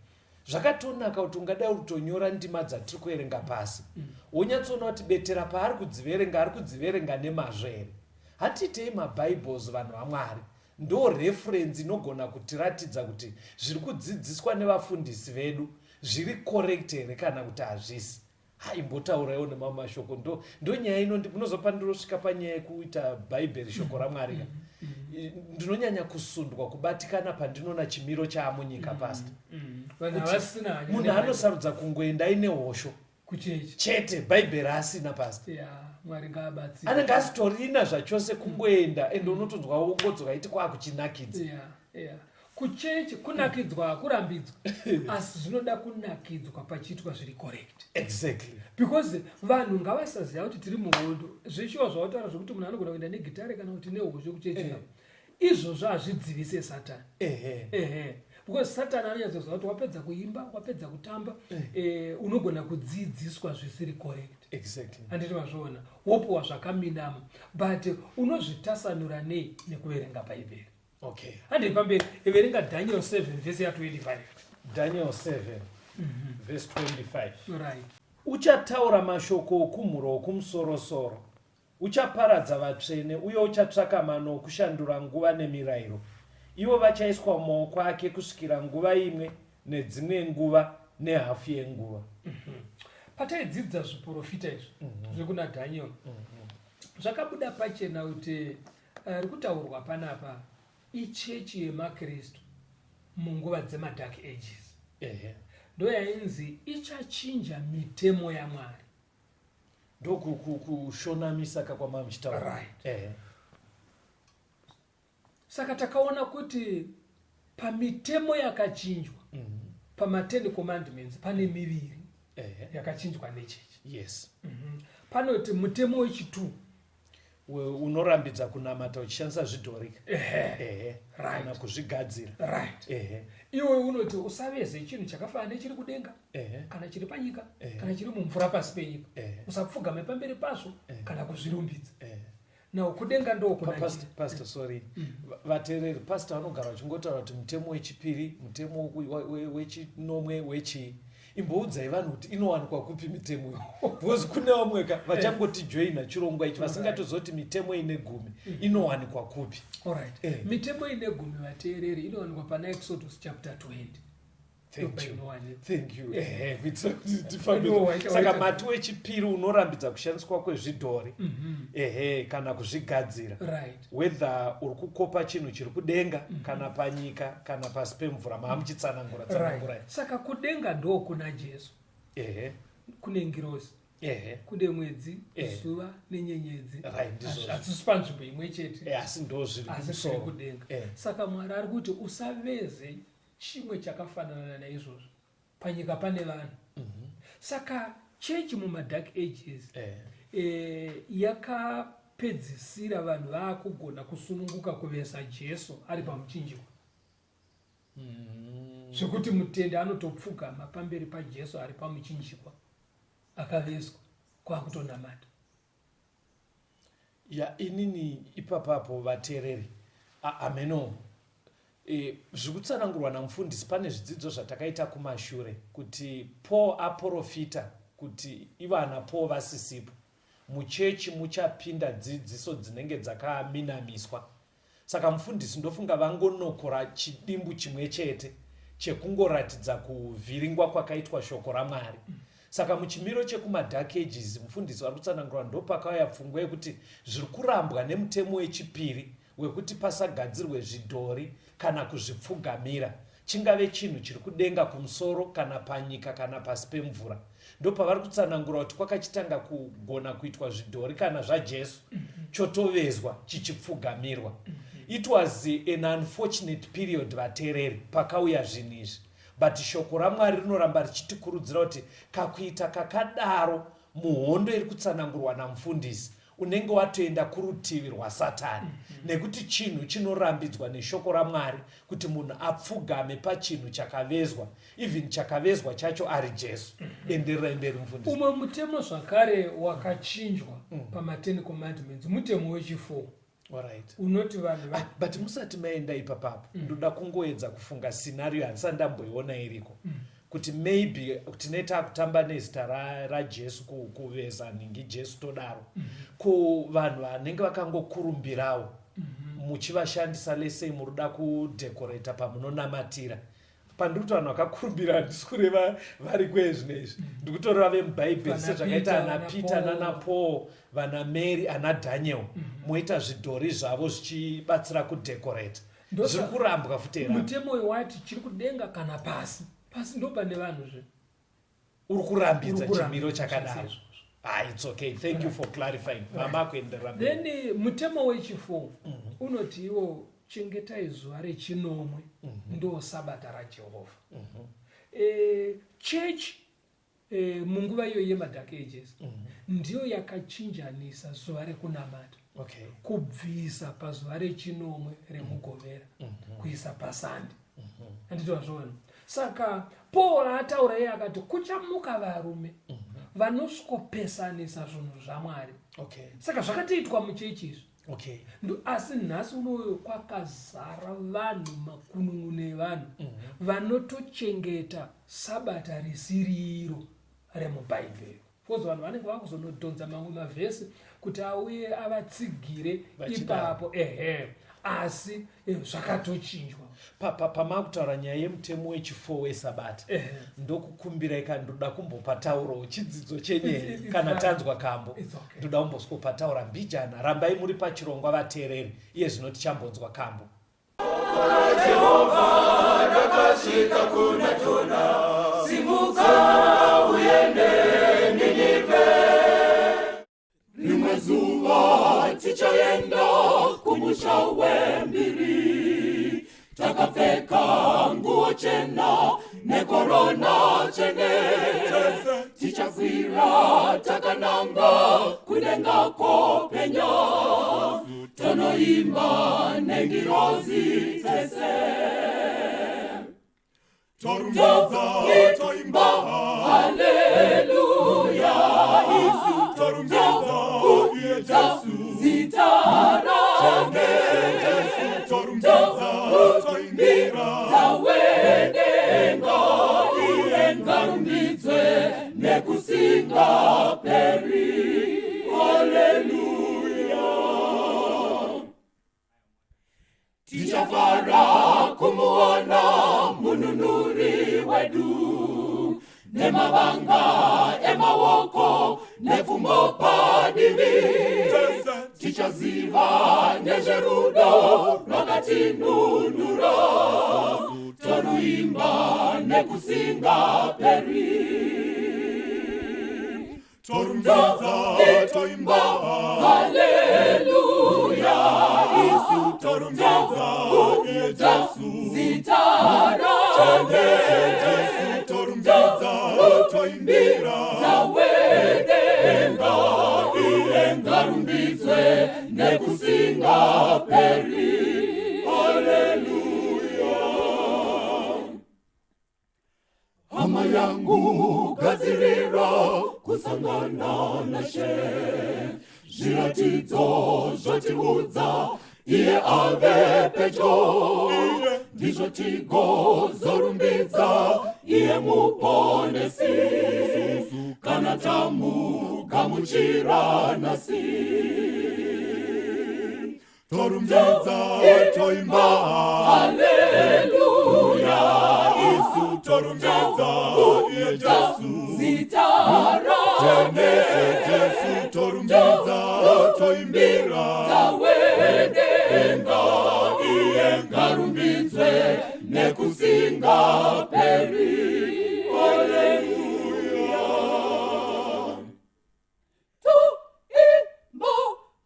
zvakatonaka kuti ungadai uri kutonyora ndima dzatiri kuverenga pasi, wonyatsoona kuti betera paari kudziverenga, ari kudziverenga nemazvo here. Hatiitei mabibles, vanhu vaMwari. Ndo reference inogona kutiratidza kuti zviri kudzidziswa nevafundisi vedu zviri correct here kana kuti hazvisi. Haimbotauraiwo nemamwe mashoko. Ndo nyaya ino munozopa ndirosvika panyaya yekuita Bhaibheri shoko raMwari ka, ndinonyanya kusundwa kubatikana pandinoona chimiro chaamunyika, pastor. Vanhu havasina hanya Munhu neBhaibheri. Anosarudza kungoenda aine hosho kuchechi chete, Bhaibheri asina, pastor. Ya, Mwari ngaabatsire. Anenge asitorina zvachose, kungoenda, ende unotonzwa wongodzoka iti kwakuchinakidza. Ya, kuchechi kunakidzwa hakurambidzwa, asi zvinoda kunakidzwa pachiitwa zviri correct. Because vanhu ngavasaziva kuti tiri muhondo. Zveshuwa zvavataura zvokuti munhu anogona kuenda negitare kana kuti nehosho kuchechi, izvozvo hazvidzivise Satani. Ehe, because Because Satani anonyatsoziva kuti wapedza kuimba, wapedza kutamba, unogona kudzidziswa zvisiri correct. Handiti mazviona? Wopiwa zvakaminama, but unozvitasanura nei? Nekuverenga Bhaibheri. Handei pamberi, verenga Daniel 7 vhesi ya25. Daniel 7 verse 25. Right. Uchataura mashoko okumhuro okumusorosoro, uchaparadza vatsvene uye uchatsvaka mano okushandura nguva nemirayiro. Ivo vachaiswa mumaoko ake kusvikira nguva imwe nedzimwe nguva nehafu yenguva. Pataidzidza zviprofita izvi zvekuna Daniel, zvakabuda pachena kuti ri kutaurwa panapa ichechi yemaKristu munguva dzemaDark Ages. Ndo yainzi ichachinja mitemo yaMwari. Ndokushonamisa kakwama muchitaura. Right. Saka takaona kuti pamitemo yakachinjwa, pama10 Commandments pane miviri yakachinjwa nechechi. Panoti mutemo wechi2. Unorambidza kunamata uchishandisa zvidhori kana kuzvigadzira. Right. Iwe unoti usaveze chinhu chakafanana nechiri kudenga, kana chiri panyika, kana chiri mumvura pasi penyika. Usapfugame pamberi pazvo kana kuzvirumbidza. Now kudenga ndokuna Pastor, sorry. Vateereri, pastor vanogara vachingotaura kuti mutemo wechipiri, mutemo wechinomwe, wechii. Imboudzai vanhu kuti inowanikwa kupi mitemo iyi, because kune vamwe ka vachangotijoina chirongwa ichi vasingatozoti mitemo ine gumi inowanikwa kupi. Alright. Mitemo ine gumi, vateereri, inowanikwa pana Exodus chapter 20. Thank you. Inowanikwa. Thank you. Ehe, kuitira kuti tifambe. No, Saka mati wechipiri unorambidza kushandiswa kwezvidhori kana kuzvigadzira, whether uri kukopa chinhu chiri kudenga kana panyika kana pasi pemvura. Maamuchitsanangura, tsanangurai. Saka kudenga ndokuna Jesu, kune ngirozi, kune mwedzi, zuva nenyenyedzi. Right, ndizvozvo. Hadzisi panzvimbo imwe chete. Asi ndo zviri Asi zviri kumusoro. kudenga. Saka Mwari ari kuti usaveze chimwe chakafanana naizvozvo. Panyika pane vanhu. Saka chechi mumaDark Ages yakapedzisira vanhu vaakugona kusununguka kuvesa Jesu ari pamuchinjikwa, zvekuti mutende anotopfugama pamberi paJesu ari pamuchinjikwa akaveswa, kwakutonamata. Ya, inini ipapapo, vateereri, ameno zviri kutsanangurwa namufundisi. Pane zvidzidzo zvatakaita kumashure kuti Paul aprofita kuti ivo ana Paul vasisipo, muchechi muchapinda dzidziso dzinenge dzakaminamiswa. Saka mufundisi ndofunga vangonokora chidimbu chimwe chete chekungoratidza kuvhiringwa kwakaitwa shoko raMwari. Saka muchimiro chekumaDark Ages, mufundisi vari kutsanangura, ndopakauya pfungwa yekuti zviri kurambwa nemutemo wechipiri wekuti pasagadzirwe zvidhori kana kuzvipfugamira, chingave chinhu chiri kudenga kumusoro kana panyika kana pasi pemvura. Ndopavari kutsanangura kuti kwakachitanga kugona kuitwa zvidhori kana zvaJesu, chotovezwa chichipfugamirwa. It was an unfortunate period, vateereri, pakauya zvinhu izvi, but shoko raMwari rinoramba richitikurudzira kuti kakuita kakadaro muhondo iri kutsanangurwa namufundisi, unenge watoenda kurutivi rwaSatani, nekuti chinhu chinorambidzwa neshoko raMwari kuti munhu apfugame pachinhu chakavezwa, even chakavezwa chacho ari Jesu. Endererai mberi, mufundisi. Umwe mutemo zvakare wakachinjwa pama10 Commandments mutemo wechi4 unoti vanhu Ah, but musati maenda ipapapo, ndoda kungoedza kufunga scenario handisati ndamboiona iriko, kuti maybe tine taakutamba nezita raJesu, kuveza nhingi Jesu todaro, ko vanhu vanenge vakangokurumbirawo muchivashandisa lesei muri kuda kudhekoreta pamunonamatira? Pandiri kuti vanhu vakakurumbira, handisi kureva vari kwezvino izvi, ndiri kutoreva vemubhaibheri, Vana sezvakaita Peter, ana vana Peter, Paul. Nana Paul, vana Mary, ana Daniel, moita zvidhori zvavo zvichibatsira kudhekoreta. Zviri kurambwa futi here? Mutemo uyu wati chiri kudenga kana pasi, pasi ndo pane vanhu zve. Uri kurambidza Uri kurambidza chimiro chakadaro. zvese izvozvo. Ah, it's okay, thank you for clarifying. Mama, kuenderera mberi. Then mutemo wechi4 unoti iwo chengetai zuva rechinomwe, ndo sabata raJehovha. Church munguva iyoyi yemaDark Ages ndiyo yakachinjanisa zuva rekunamata, kubvisa pazuva rechinomwe reMugovera kuisa paSande. Handiti wazviona? Saka Paul ataura iye akati kuchamuka varume vanosvikopesanisa zvinhu zvaMwari. Saka zvakatoitwa muchechi izvi. Asi nhasi unoyo kwakazara vanhu, makunun'unu evanhu vanotochengeta sabata risiri iro remubhaibheri, because vanhu vanenge vakuzonodhonza mamwe mavhesi kuti auye avatsigire ipapo. Ehe, asi zvakatochinjwa. Pamakutaura nyaya yemutemo wechi4 wesabata, ndokukumbirai kana ndoda kumbopataurawo chidzidzo chenyaya kana tanzwa kambo. Ndoda kumboswopataura mbijana. Rambai muri pachirongwa, vateereri. Iye zvino tichambonzwa kambo. Jehovha rakasvika kuna Jona, simuka uende Ninivhe. Rimwe zuva tichaenda kumusha wembiri, takapfeka nguo chena nekorona chene. Tichakwira takananga kudenga kopenya, tonoimba nengirozi tese. Torumbidza, toimba. Haleluya, isu Torumbidza iye Jesu. Zita rake. Jesu, torumbidza, toimbira. Dzawedenga, iye ngarumbidzwe nekusingaperi. Haleluya. Tichafara kumuona mununuri wedu, nemavanga emaoko nepfumo padivi. Tichaziva nezverudo rwakatinunura, toruimba nekusingaperi. Torumbidza, toimba. Haleluya, isu Torumbidza iye Jesu. Zita rake. Jesu, torumbidza, toimbira. Dzawedenga, iye ngarumbidzwe nekusingaperi. Haleluya. Hama yangu, gadzirira kusangana nashe. Zviratidzo zvotiudza iye ave pedyo, ndizvo tigozorumbidza iye muponesi kana tamugamuchira nhasi. Torumbidza, toimba. Haleluya, isu Torumbidza iye Jesu. Zita rake. Jesu, torumbidza, toimbira. Dzawedenga, iye ngarumbidzwe nekusingaperi. Haleluya. Toimba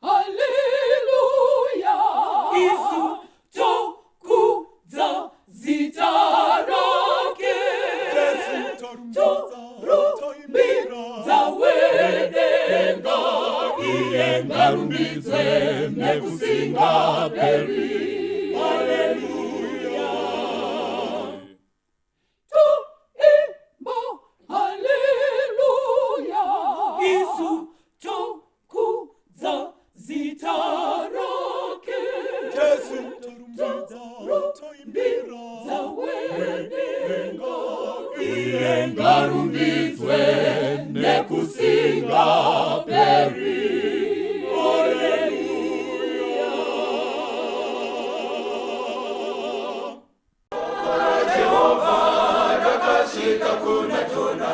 haleluya, isu tokudza zita rake. Jesu, torumbidza, toimbira. Dzawedenga, iye ngarumbidzwe nekusingaperi. Haleluya. Toimba haleluya, isu tokudza zita rake. Jesu, torumbidza, toimbira. Dzawedenga, iye ngarumbidzwe nekusingaperi. Haleluya. Jehovha rakasvika kuna Jona,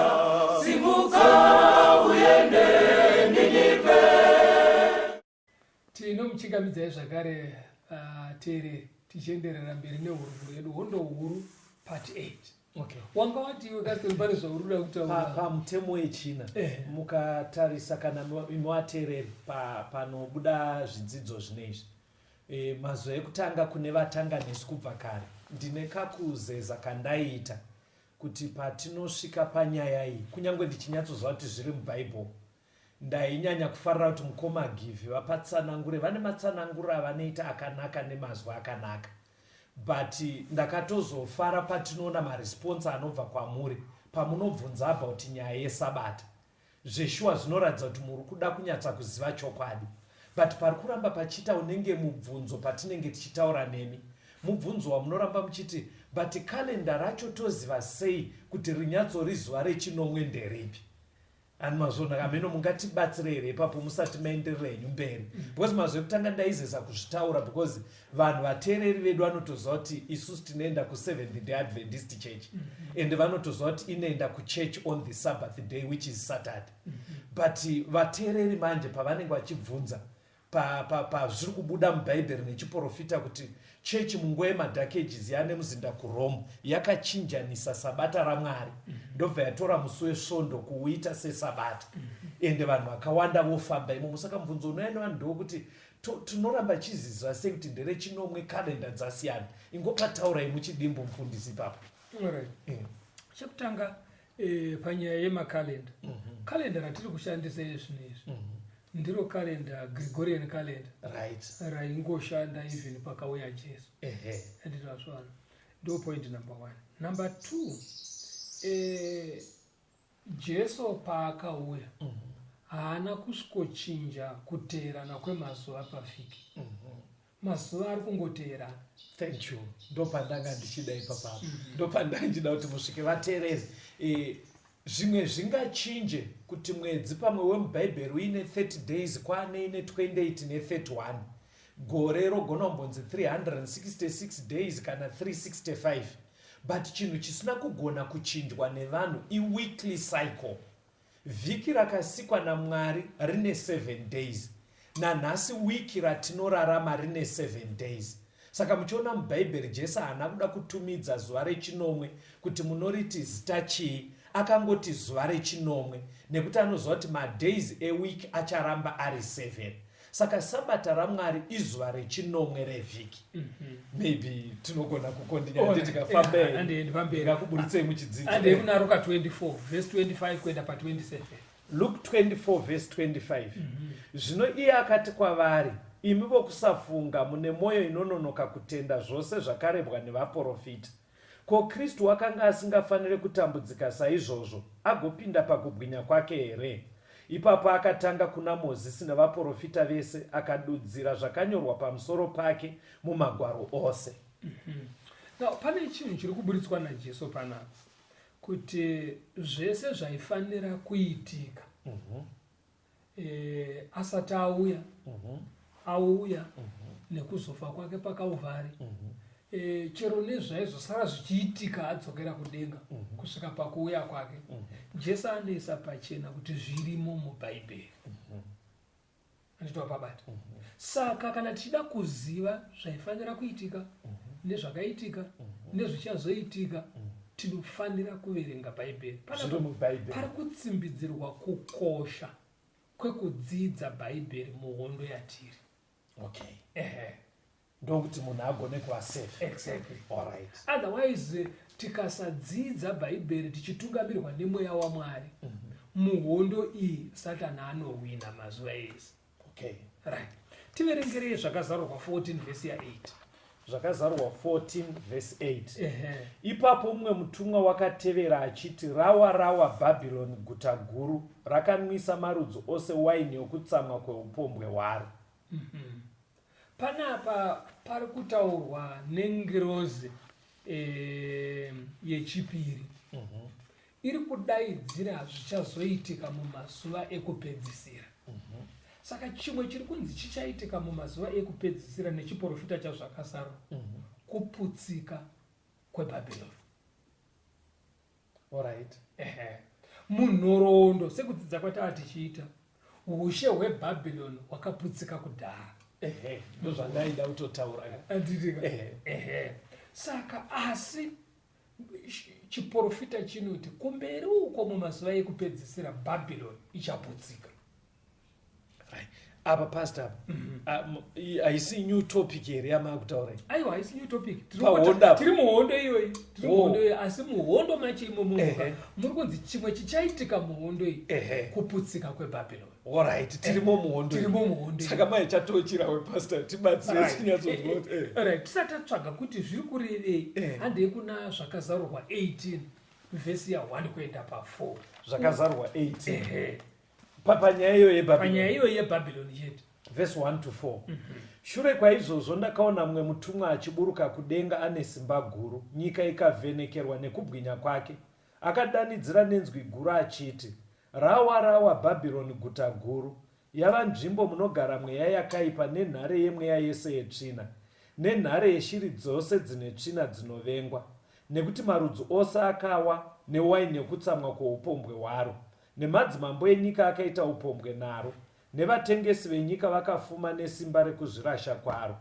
simuka uende Ninivhe. Tinomuchingamidzai zvakare, teereri, tichienderera mberi nehurukuro yedu, Hondo Huru Part 8. Wanga wati iwe Kastori pane zvauri kuda kutaura. Pamutemo wechina, mukatarisa kana muvateereri, panobuda zvidzidzo zvinezvi mazuva ekutanga kune vatanga nesu kubva kare, ndine kakuzeza kandaiita kuti patinosvika panyaya iyi, kunyange ndichinyatsoziva kuti zviri mubhaibheri, ndainyanya kufarira kuti mukoma Givhi vapatsanangure. Vane matsananguro avanoita akanaka nemazwi akanaka. But ndakatozofara patinoona maresponse anobva kwamuri pamunobvunza about nyaya yesabata. Zveshuwa zvinoratidza kuti muri kuda kunyatsa kuziva chokwadi. But pari kuramba pachiita unenge mubvunzo patinenge tichitaura nemi. Mubvunzo wamunoramba muchiti but calendar racho toziva sei kuti rinyatsori zuva rechinomwe nderipi? Ani mazviona hameno mungatibatsire here ipapo musati maenderera henyu mberi because mazwi ekutanga ndaizeza kuzvitaura because vanhu vateereri vedu vanotoziva kuti isusu tinoenda kuseventh day adventist church and vanotoziva kuti inoenda kuchurch on the sabbath day which is saturday but vateereri manje pavanenge vachibvunza pazviri kubuda mubhaibheri nechiporofita kuti chechi munguva yemadark ages yaane muzinda kurome yakachinjanisa sabata ramwari ndobva yatora musi wesvondo kuuita sesabata ende vanhu vakawanda vofamba imomo. Saka mubvunzo unouya nevanhu ndewekuti tinoramba chiziziva sei kuti nderechinomwe kalenda dzasiyana. Ingopataurai muchidimbu mufundisi ipapo. Chekutanga panyaya yemakalenda, kalenda ratiri kushandisa izvino izvi ndiro kalenda, Gregorian calendar, raingoshanda even pakauya Jesu. Anditazvana ndo point number one. Number two, Jesu paakauya haana kusvikochinja kuteerana kwemazuva pavhiki. Mazuva ari kungoteerana. Thank you. Ndopandanga ndichida ipapapo. Ndopandanga ndichida kuti musvike vateereri. Zvimwe zvingachinje kuti mwedzi pamwe wemubhaibheri uine 30 days kwaane ine 28 ne31. Gore rogona kumbonzi 366 days kana 365. But chinhu chisina kugona kuchinjwa nevanhu iweekly cycle. Vhiki rakasikwa naMwari rine 7 days. Nanhasi wiki ratinorarama rine 7 days. Saka muchiona mubhaibheri Jesu haana kuda kutumidza zuva rechinomwe kuti munoriti zita chii, akangoti zuva rechinomwe nekuti anoziva kuti madays eweek acharamba ari 7. Saka sabata raMwari izuva rechinomwe revhiki. Maybe tinogona kukondinya tikafamba ndingakuburitsei muchidzidzo. Handei kuna Ruka 24 verse 25 kuenda pa 27. Luke 24 verse 25. Zvino iye akati kwavari, imi vokusafunga, mune mwoyo inononoka kutenda zvose zvakarebwa nevaporofita. Ko Kristu wakanga asingafanire kutambudzika saizvozvo, agopinda pakubwinya kwake here? Ipapo akatanga kuna Mozisi nevaporofita vese, akadudzira zvakanyorwa pamusoro pake mumagwaro ose. Now, pane chinhu chiri kuburitswa naJesu panapa kuti zvese zvaifanira kuitika asati auya, auya nekuzofa kwake paKalvari, chero nezvaizosara zvichiitika adzokera kudenga kusvika pakuuya kwake, Jesu anoisa pachena kuti zvirimo muBhaibheri. Anditwa pabata. Saka kana tichida kuziva zvaifanira kuitika nezvakaitika nezvichazoitika, tinofanira kuverenga Bhaibheri. Zviri muBhaibheri. Pari kutsimbidzirwa kukosha kwekudzidza Bhaibheri muhondo yatiri. Ndokuti munhu agone kuva safe. All right. Otherwise tikasadzidza Bhaibheri tichitungamirwa nemweya waMwari, muhondo iyi Satani anohwina mazuva ese. Right. Tiverengerei Zvakazarurwa 14 vhesi ya 8. Zvakazarurwa 14 vhesi 8. Ipapo mumwe mutumwa wakatevera achiti, rawa rawa Bhabhironi guta guru, rakanwisa marudzi ose waini yokutsamwa kweupombwe hwaro. Panapa pari kutaurwa nengirozi yechipiri iri kudaidzira zvichazoitika mumazuva ekupedzisira. Saka chimwe chiri kunzi chichaitika mumazuva ekupedzisira nechiporofita chazvakazarurwa, kuputsika kweBhabhironi. All right. Munhoroondo sekudzidza kwatava tichiita, ushe hweBhabhironi hwakaputsika kudhara. Ndozvandaida kutotaura. Anditika. Saka asi chiporofita chinoti kumberi uko mumazuva ekupedzisira Bhabhironi ichaputsika. Right. Apa pastor apa haisi new topic here yamaakutaura iyi? Aiwa, haisi new topic. Tiri Pahondo kungoti- apa. Tiri muhondo iyoyi, tiri Oh. muhondo iyoyi, asi muhondo macho imomo muri kunzi chimwe chichaitika muhondo iyi kuputsika kweBhabhironi. Alright, tirimo muhondo iyi. Tirimo muhondo iyi. Saka mai chatochirawe pastor, tibatsire tinyatsonzwa kuti Alright, tisati tatsvaga kuti zviri kurevei, handei kuna Zvakazarurwa 18 vhesi ya1 kuenda pa4. Zvakazarurwa 18 panyaya iyoyo yeBhabhironi. Panyaya iyoyi yeBhabhironi chete. Vhesi 1 to 4. Shure kwaizvozvo ndakaona mumwe mutumwa achiburuka kudenga ane simba guru, nyika ikavhenekerwa nekubwinya kwake. Akadanidzira nenzwi guru achiti, "Rawa, rawa Bhabhironi guta guru! Yava nzvimbo munogara mweya yakaipa nenhare yemweya yese yetsvina, nenhare yeshiri dzose dzine tsvina dzinovengwa. Nekuti marudzi ose akawa newaini yokutsamwa kwoupombwe hwaro, nemadzimambo enyika akaita upombwe naro, nevatengesi venyika vakafuma nesimba rekuzvirasha kwaro."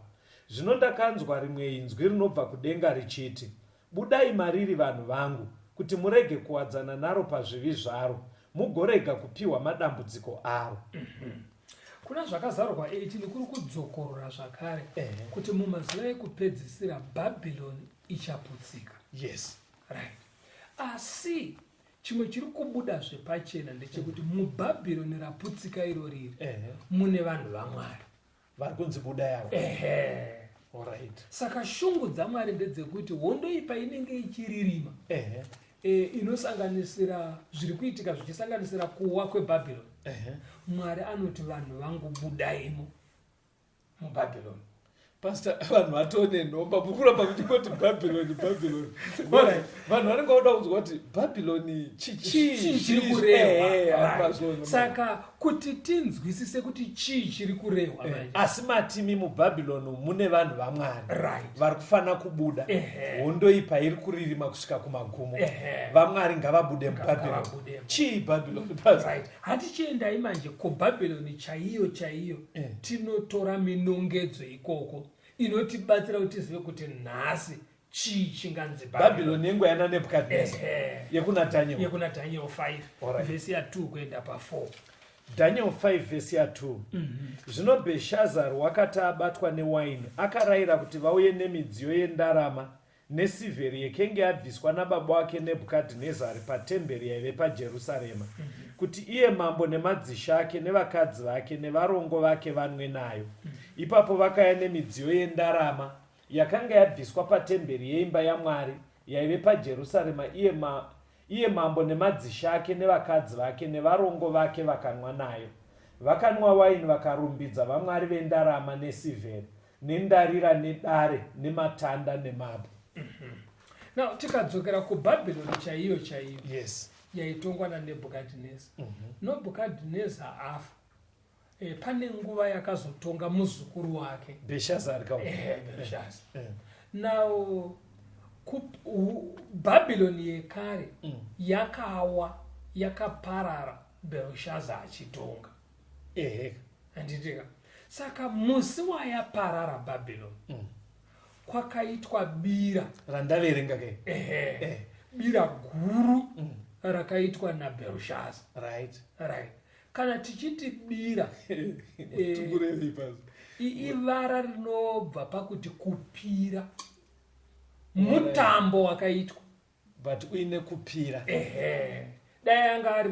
Zvino ndakanzwa rimwe inzwi rinobva kudenga richiti, "Budai mariri, vanhu vangu, kuti murege kuwadzana naro pazvivi zvaro, mugorega kupiwa madambudziko aro." Kuna Zvakazarurwa 18 kuri kudzokorora zvakare kuti mumazuva ekupedzisira Bhabhironi ichaputsika. Right, asi chimwe chiri kubuda zvepachena ndechekuti muBhabhironi raputsika iroriri mune vanhu vaMwari. Vari kunzi buda yavo. Ehe. Saka shungu dzaMwari ndedzekuti hondo iyi painenge ichiririma, inosanganisira zviri kuitika, zvichisanganisira kuwa kweBhabhironi, Mwari anoti, "Vanhu vangu, budaimo muBhabhironi." Pastor, vanhu vatone nhomba mukuramba muchingoti Bhabhironi, Bhabhironi. Vanhu vanenge voda kunzwa kuti Bhabhironi chii chiri kurehwa. Saka kuti tinzwisise kuti chii chiri kurehwa manje, Asi matimi muBhabhironi mune vanhu vaMwari vari kufanira kubuda. Hondo iyi pairi kuririma kusvika kumagumo, vaMwari ngavabude muBhabhironi. Ngavabudemo. Chii Bhabhironi, pastor? Right, hatichiendai manje kuBhabhironi chaiyo chaiyo. Tinotora minongedzo ikoko inotibatsira kuti tizive kuti nhasi chii chinganzi Bhabhironi. Bhabhironi yenguva yana Nebhukadnezar, yekuna Daniel. Yekuna Daniel 5 vhesi ya2 kuenda pa4. Daniel 5 vhesi ya2. Zvino Bheshazari wakati abatwa newaini, akarayira kuti vauye nemidziyo yendarama nesirivheri yekenge yabviswa nababa wake Nebhukadhinezari patemberi yaive paJerusarema, kuti iye mambo nemadzishe ake nevakadzi vake nevarongo vake vanwe nayo. Ipapo vakauya nemidziyo yendarama yakanga yabviswa patemberi yeimba yaMwari yaive paJerusarema, iye mambo nemadzishe ake nevakadzi vake nevarongo vake vakanwa nayo. Vakanwa waini vakarumbidza vamwari vendarama nesirivheri nendarira nedare nematanda nemabwe. Now tikadzokera kuBhabhironi chaiyo chaiyo yaitongwa naNebhukadhineza, Nebhukadhineza afa, pane nguva yakazotonga muzukuru wake. Bheshazari ka. Belshazzar. Now Bhabhironi yekare yakawa, yakaparara Belshazzar achitonga. Handitika? Saka musi wayaparara Bhabhironi, kwakaitwa bira. Randaverenga ke. Ehe. Bira guru rakaitwa naBelshazzar. Right, kana tichiti bira, Tikurevei pasi? ivara rinobva pakuti kupira, mutambo wakaitwa. But uine kupira. Ehe, dai anga ari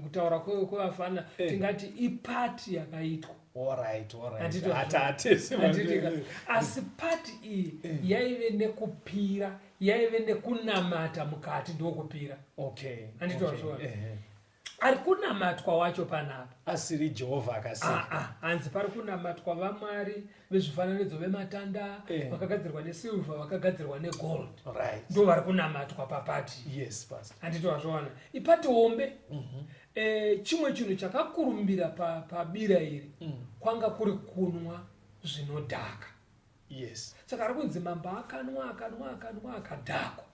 kutaura kwevafana, tingati ipati yakaitwa. Alright. Handiti? Hatatese. Handitika? Asi pati iyi yaive nekupira, yaive nekunamata mukati, ndokupira. Handiti wazviona? Ari kunamatwa wacho panapa Asiri Jehovha akasika. Ah, ah, hanzi pari kunamatwa vamwari vezvifananidzo vematanda, vakagadzirwa nesirivha, vakagadzirwa negold. Ndo vari kunamatwa papati. Yes, pastor. Handiti wazviona? Ipati hombe. Chimwe chinhu chakakurumbira pabira iri kwanga kuri kunwa zvinodhaka. Saka ari kunzi mambo akanwa, akanwa, akanwa, akadhakwa.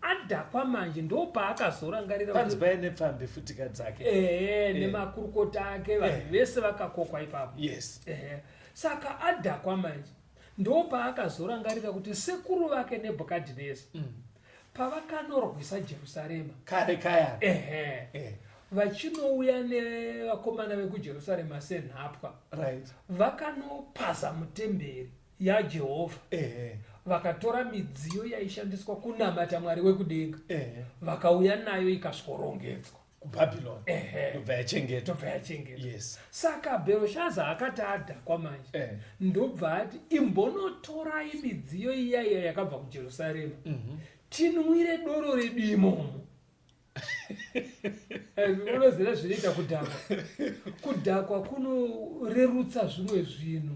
Adhakwa manje, ndo paakazorangarira Panzi paine pfambi futika dzake. Ehe, nemakurukota ake, vanhu vese vakakokwa ipapo. Ehe. Saka adhakwa manje, ndo paakazorangarira kuti sekuru vake Nebhukadhineza pavakanorwisa Jerusarema kare kaya, ehe, Vachinouya nevakomana vekuJerusarema senhapwa, vakanopaza mutemberi yaJehovha, vakatora midziyo yaishandiswa kunamata Mwari wekudenga, vakauya nayo ikasvorongedzwa kuBhabhiloni. Ehe. Ndobva yachengetwa. Ndobva yachengetwa. Saka Bheroshaza akati adhakwa manje, ndobva ati, imbonotorai midziyo iya iya yakabva kuJerusarema, tinwire doro redu imomo. Unoziva zvinoita kudhakwa? Kudhakwa kunorerutsa zvimwe zvinhu.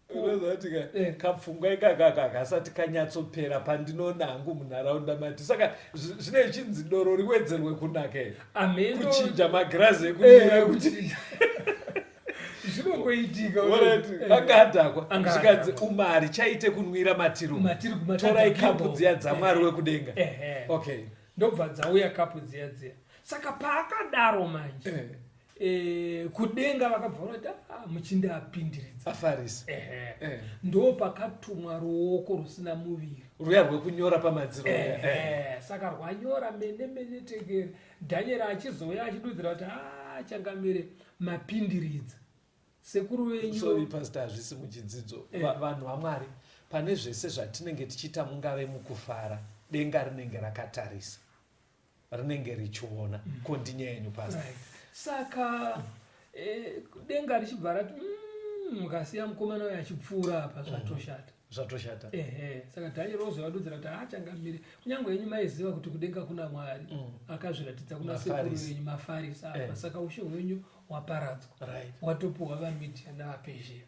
Unoziva kuti kapfungwa ikaka hakasati kanyatsopera pandinoona hangu munharaunda mati. Saka zvine zvichinzi doro riwedzerwe kunaka here? Ameno. Kuchinja magirazi ekunwira kuti Zvinongoitika. Alright, anga adhakwa. Anga Zvikanzi adhakwa. uma harichaite kunwira matiri umu. Matiri kuma- Torai kapu dziya dzaMwari wekudenga. Okay. Ndobva dzauya kapu dziya dziya. Saka paakadaro manje, kudenga vakabva vanoti, ah, muchinda apindiridza. Afarisi. Ndo pakatumwa ruoko rusina muviri. Ruya rwekunyora pamadziro. Saka rwanyora mene mene tekere. Daniel achizouya achidudzira kuti, ah, changamire, mapindiridza. Sekuru venyu. Sorry pastor, hazvisi muchidzidzo. Vanhu vaMwari, pane zvese zvatinenge tichiita mungave mukufara, denga rinenge rakatarisa, rinenge richiona. Continue yenyu pastor. Right. Saka denga richibva rati, mukasiya mukomana uyu achipfuura apa zvatoshata. Zvatoshata. Saka Daniel ozovadudzira kuti, ah, changamire, kunyange henyu maiziva kuti kudenga kuna Mwari, akazviratidza kuna sekuru Mafarisi. venyu Mafarisi apa. Saka ushe hwenyu hwaparadzwa. Watopuhwa vaMidhia navaPezhia.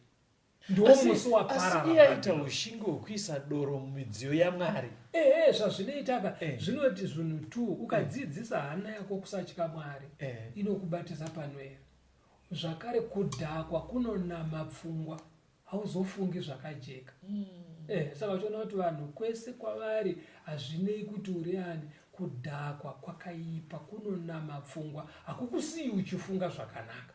Ndiwo musi waparara Asi iye aita Bhabhironi. ushingi hwekuisa doro mumidziyo yaMwari. Ehe, zvazvinoita ka, zvinoti zvinhu tu, ukadzidzisa hana yako kusatya Mwari, inokubatisa panoera. Zvakare kudhakwa kunonama pfungwa, hauzofungi zvakajeka. Saka uchiona kuti vanhu kwese kwavari hazvinei kuti uri ani, kudhakwa kwakaipa, kunonama pfungwa, hakukusiyi uchifunga zvakanaka.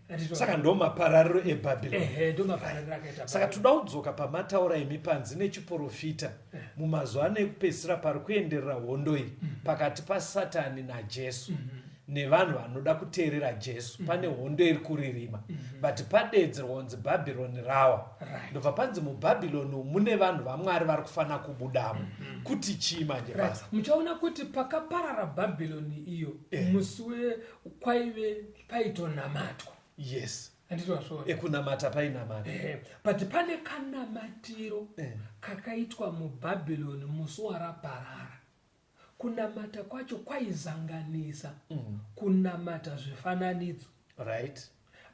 Handiti Saka ndo maparariro eBhabhironi. Ehe, ndo maparariro akaita Saka Bhabhironi. toda kudzoka pamataura emipanzi nechiprofita. Mumazuva ano ekupedzisira pari kuenderera hondo iyi pakati paSatani naJesu. Nevanhu vanoda kuteerera Jesu. Pane hondo iri kuririma. But padedzerwa kunzi Bhabhironi rawa. Ndobva panzi muBhabhironi umu mune vanhu vaMwari vari kufanira kubudamo. Kuti chii manje basa? Muchaona kuti pakaparara Bhabhironi iyo, musi we kwaive paitonamatwa. Handiti wazviona? Ekunamata painamata. But pane kanamatiro kakaitwa muBhabhironi musi waraparara. Kunamata kwacho kwaizanganisa kunamata zvifananidzo.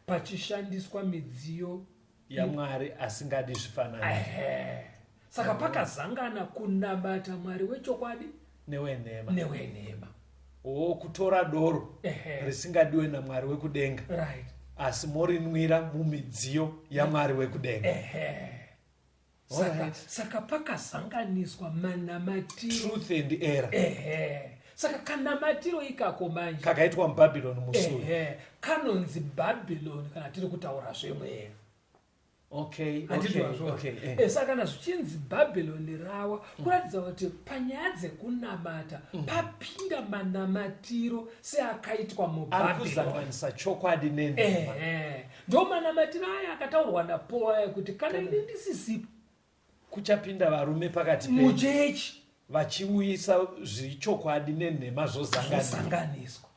Pachishandiswa midziyo yaMwari asingadi zvifananidzo. Saka pakazangana kunamata Mwari wechokwadi newenhema. Newenhema. O, kutora doro risingadiwe naMwari wekudenga. Asi morinwira mumidziyo yaMwari wekudenga. Saka pakazanganiswa manamatiro. Truth and error. Saka kanamatiro ikako manje kakaitwa muBhabhironi musi uyu. Kanonzi Bhabhironi kana tiri kutaura zvemweya. Handiti wazviona? Saka kana zvichinzi Bhabhironi rawa, kuratidza kuti panyaya dzekunamata papinda manamatiro seakaitwa muBhabhironi. Ari kuzanganisa chokwadi nenhema. Ndo manamatiro aya akataurwa naPaul aya kuti kana ini ndisisipo, kuchapinda varume pakati penyu muchechi vachiuyisa zvichokwadi nenhema zvozanganiswa. Zvozanganiswa.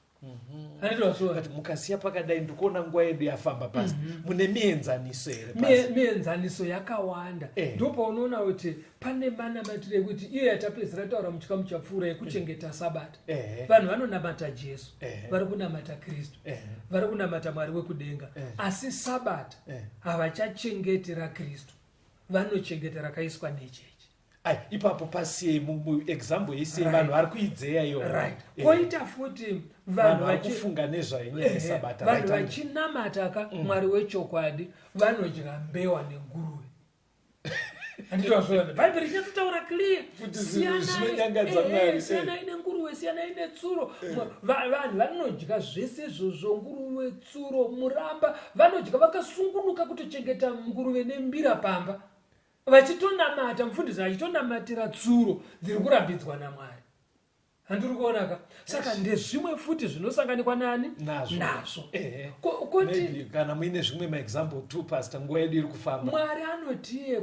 Handiti wazviona? But mukasiya pakadai ndikuona nguva yedu yafamba pasi. Mune mienzaniso here pasi? Mienzaniso yakawanda. Ndopaunoona kuti pane manamatiro ekuti iyo yatapedzisira taura muchikamu chapfuura yekuchengeta Sabata. Vanhu vanonamata Jesu, vari kunamata Kristu, vari kunamata Mwari wekudenga. Asi Sabata havachachengeti raKristu, vanochengeta rakaiswa nechechi. Ai, ipapo pasiyei example isiyei, vanhu vari kuidzeya iyoyo. Koita futi Vanhu vanhu vari kufunga nezvaenyaya yeSabata, vanhu right? vachinamata ka Mwari wechokwadi vanodya mbewa nenguruve. Handiti wazviona? Bhaibheri richatotaura clear. Kuti zvinhu zvinonyangadza Mwari, Siyanai nenguruve, siyanai netsuro. Vanhu vanodya zvese izvozvo, nguruve, tsuro, muramba, vanodya vakasungunuka kutochengeta nguruve nembira pamba. Vachitonamata, mufundisi achitonamatira tsuro dziri kurambidzwa naMwari. Handiri kuonaka. Saka ndezvimwe futi zvinosanganikwa nani? Nazvo. Nazvo. Ehe. Koti Maybe kana muine zvimwe maexample too, pastor, nguva yedu iri kufamba. Mwari anotiye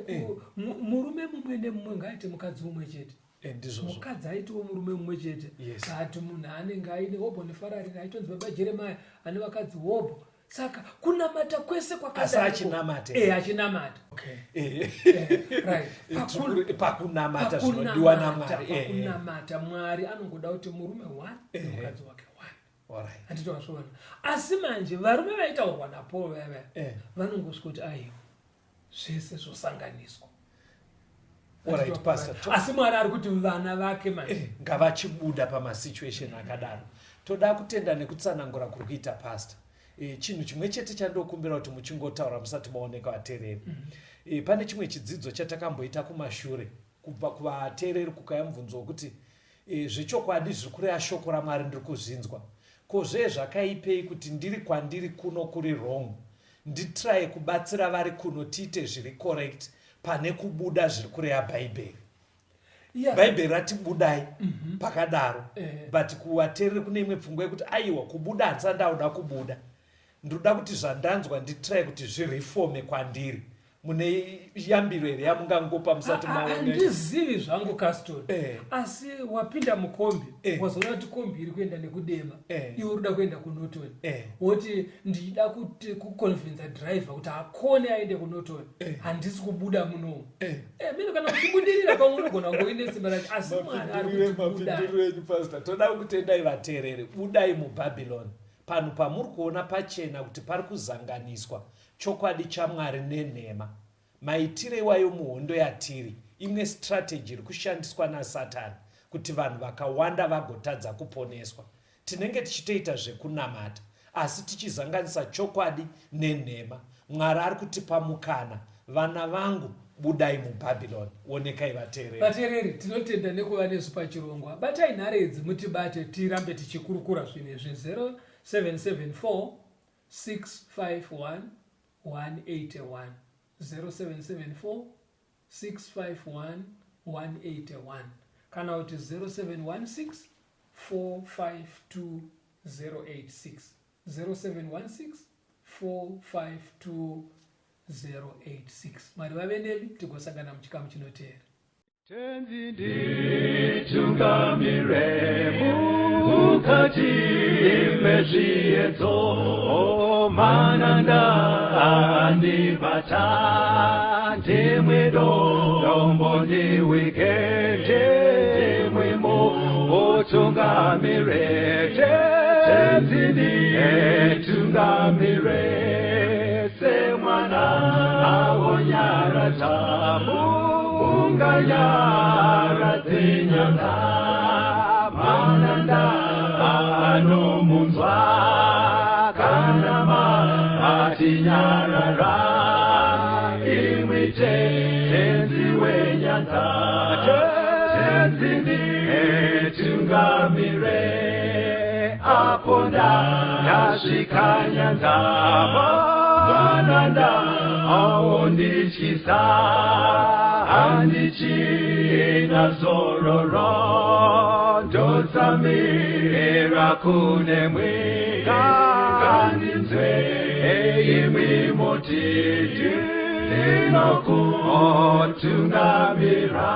murume mumwe nemumwe ngaaite mukadzi mumwe chete. Ndizvozvo. Mukadzi aitiwo murume mumwe chete. But munhu anenge aine hobho nefararira, aitonzi Baba Jeremaya ane vakadzi hobho. Saka kunamata kwese Asi kwakadaro. achinamata. Achinamata. Right. Pakunamata zvinodiwa naMwari. Pakunamata Mwari anongoda kuti murume one nemukadzi wake one. Alright. Handiti wazviona? Asi manje varume vaitaurwa naPaul vaya vaya vanongosvika kuti aiwa, zvese zvosanganiswa. Alright, Pastor. Asi Mwari ari kuti vana vake manje Ngavachibuda pamasituation akadaro. Toda kutenda nekutsanangura kuri kuita pastor. Chinhu chimwe chete chandokumbira kuti muchingotaura musati maoneka vateereri. Pane chimwe chidzidzo chatakamboita kumashure kubva kuvateereri kukauya mubvunzo wekuti zvechokwadi zviri kureva shoko raMwari ndiri kuzvinzwa. Ko zvee zvakaipei kuti ndiri kwandiri kuno kuri wrong, nditry kubatsira vari kuno tiite zviri correct pane kubuda zviri kureva Bhaibheri? Bhaibheri rati budai pakadaro. But kuvateereri kune imwe pfungwa yekuti aiwa, kubuda handisati ndakuda kubuda, ndinoda kuti zvandanzwa nditry kuti zvireforme kwandiri. Mune yambiro here yamungangopa musati maona? Handizivi zvangu, Caston. Asi wapinda mukombi, wazoona kuti kombi iri kuenda nekuDema, iwe uri kuda kuenda kuNorton. Woti ndida kuti kuconvinza driver kuti akone aende kuNorton, handisi kubuda munomu. Mino kana uchibudirira pamwe unogona kunge uine simba racho, asi Mwari ari kuti budai. Mapinduriro enyu, pastor. Toda kutendai vateereri. Budai muBhabhiloni. Panhu pamuri kuona pachena kuti pari kuzanganiswa chokwadi chaMwari nenhema. Maitire iwayo muhondo yatiri imwe strategy iri kushandiswa naSatani kuti vanhu vakawanda vagotadza kuponeswa. Tinenge tichitoita zvekunamata asi tichizanganisa chokwadi nenhema. Mwari ari kutipa mukana, vana vangu, budai muBhabhiloni. Onekai vateereri. Vateereri, tinotenda nekuva nesu pachirongwa. Batai nhare idzi mutibate tirambe tichikurukura zvinhu izvi: 0774 651 181, 0774 651 181, kana kuti 0716 452 086, 0716 452 086. Mwari vave nemi, tigosangana muchikamu chinoteera. Tenzi nditungamire mukati mezviedzo, mananda andibata, ndimwe dombo ndiwike, ndimwe mutungamire. Tenzi nditungamire semwana awonyaradza unganyaradze nyanga, mananda anomunzwa kana matinyarara, imwi Tenzi wenyanza. Tenzi nditungamire apo ndasvika nyanza, mananda aondityisa, handichina zororo, ndotsamira kunemwi, ngandinzwe imwi mutiti ndinokutungamira.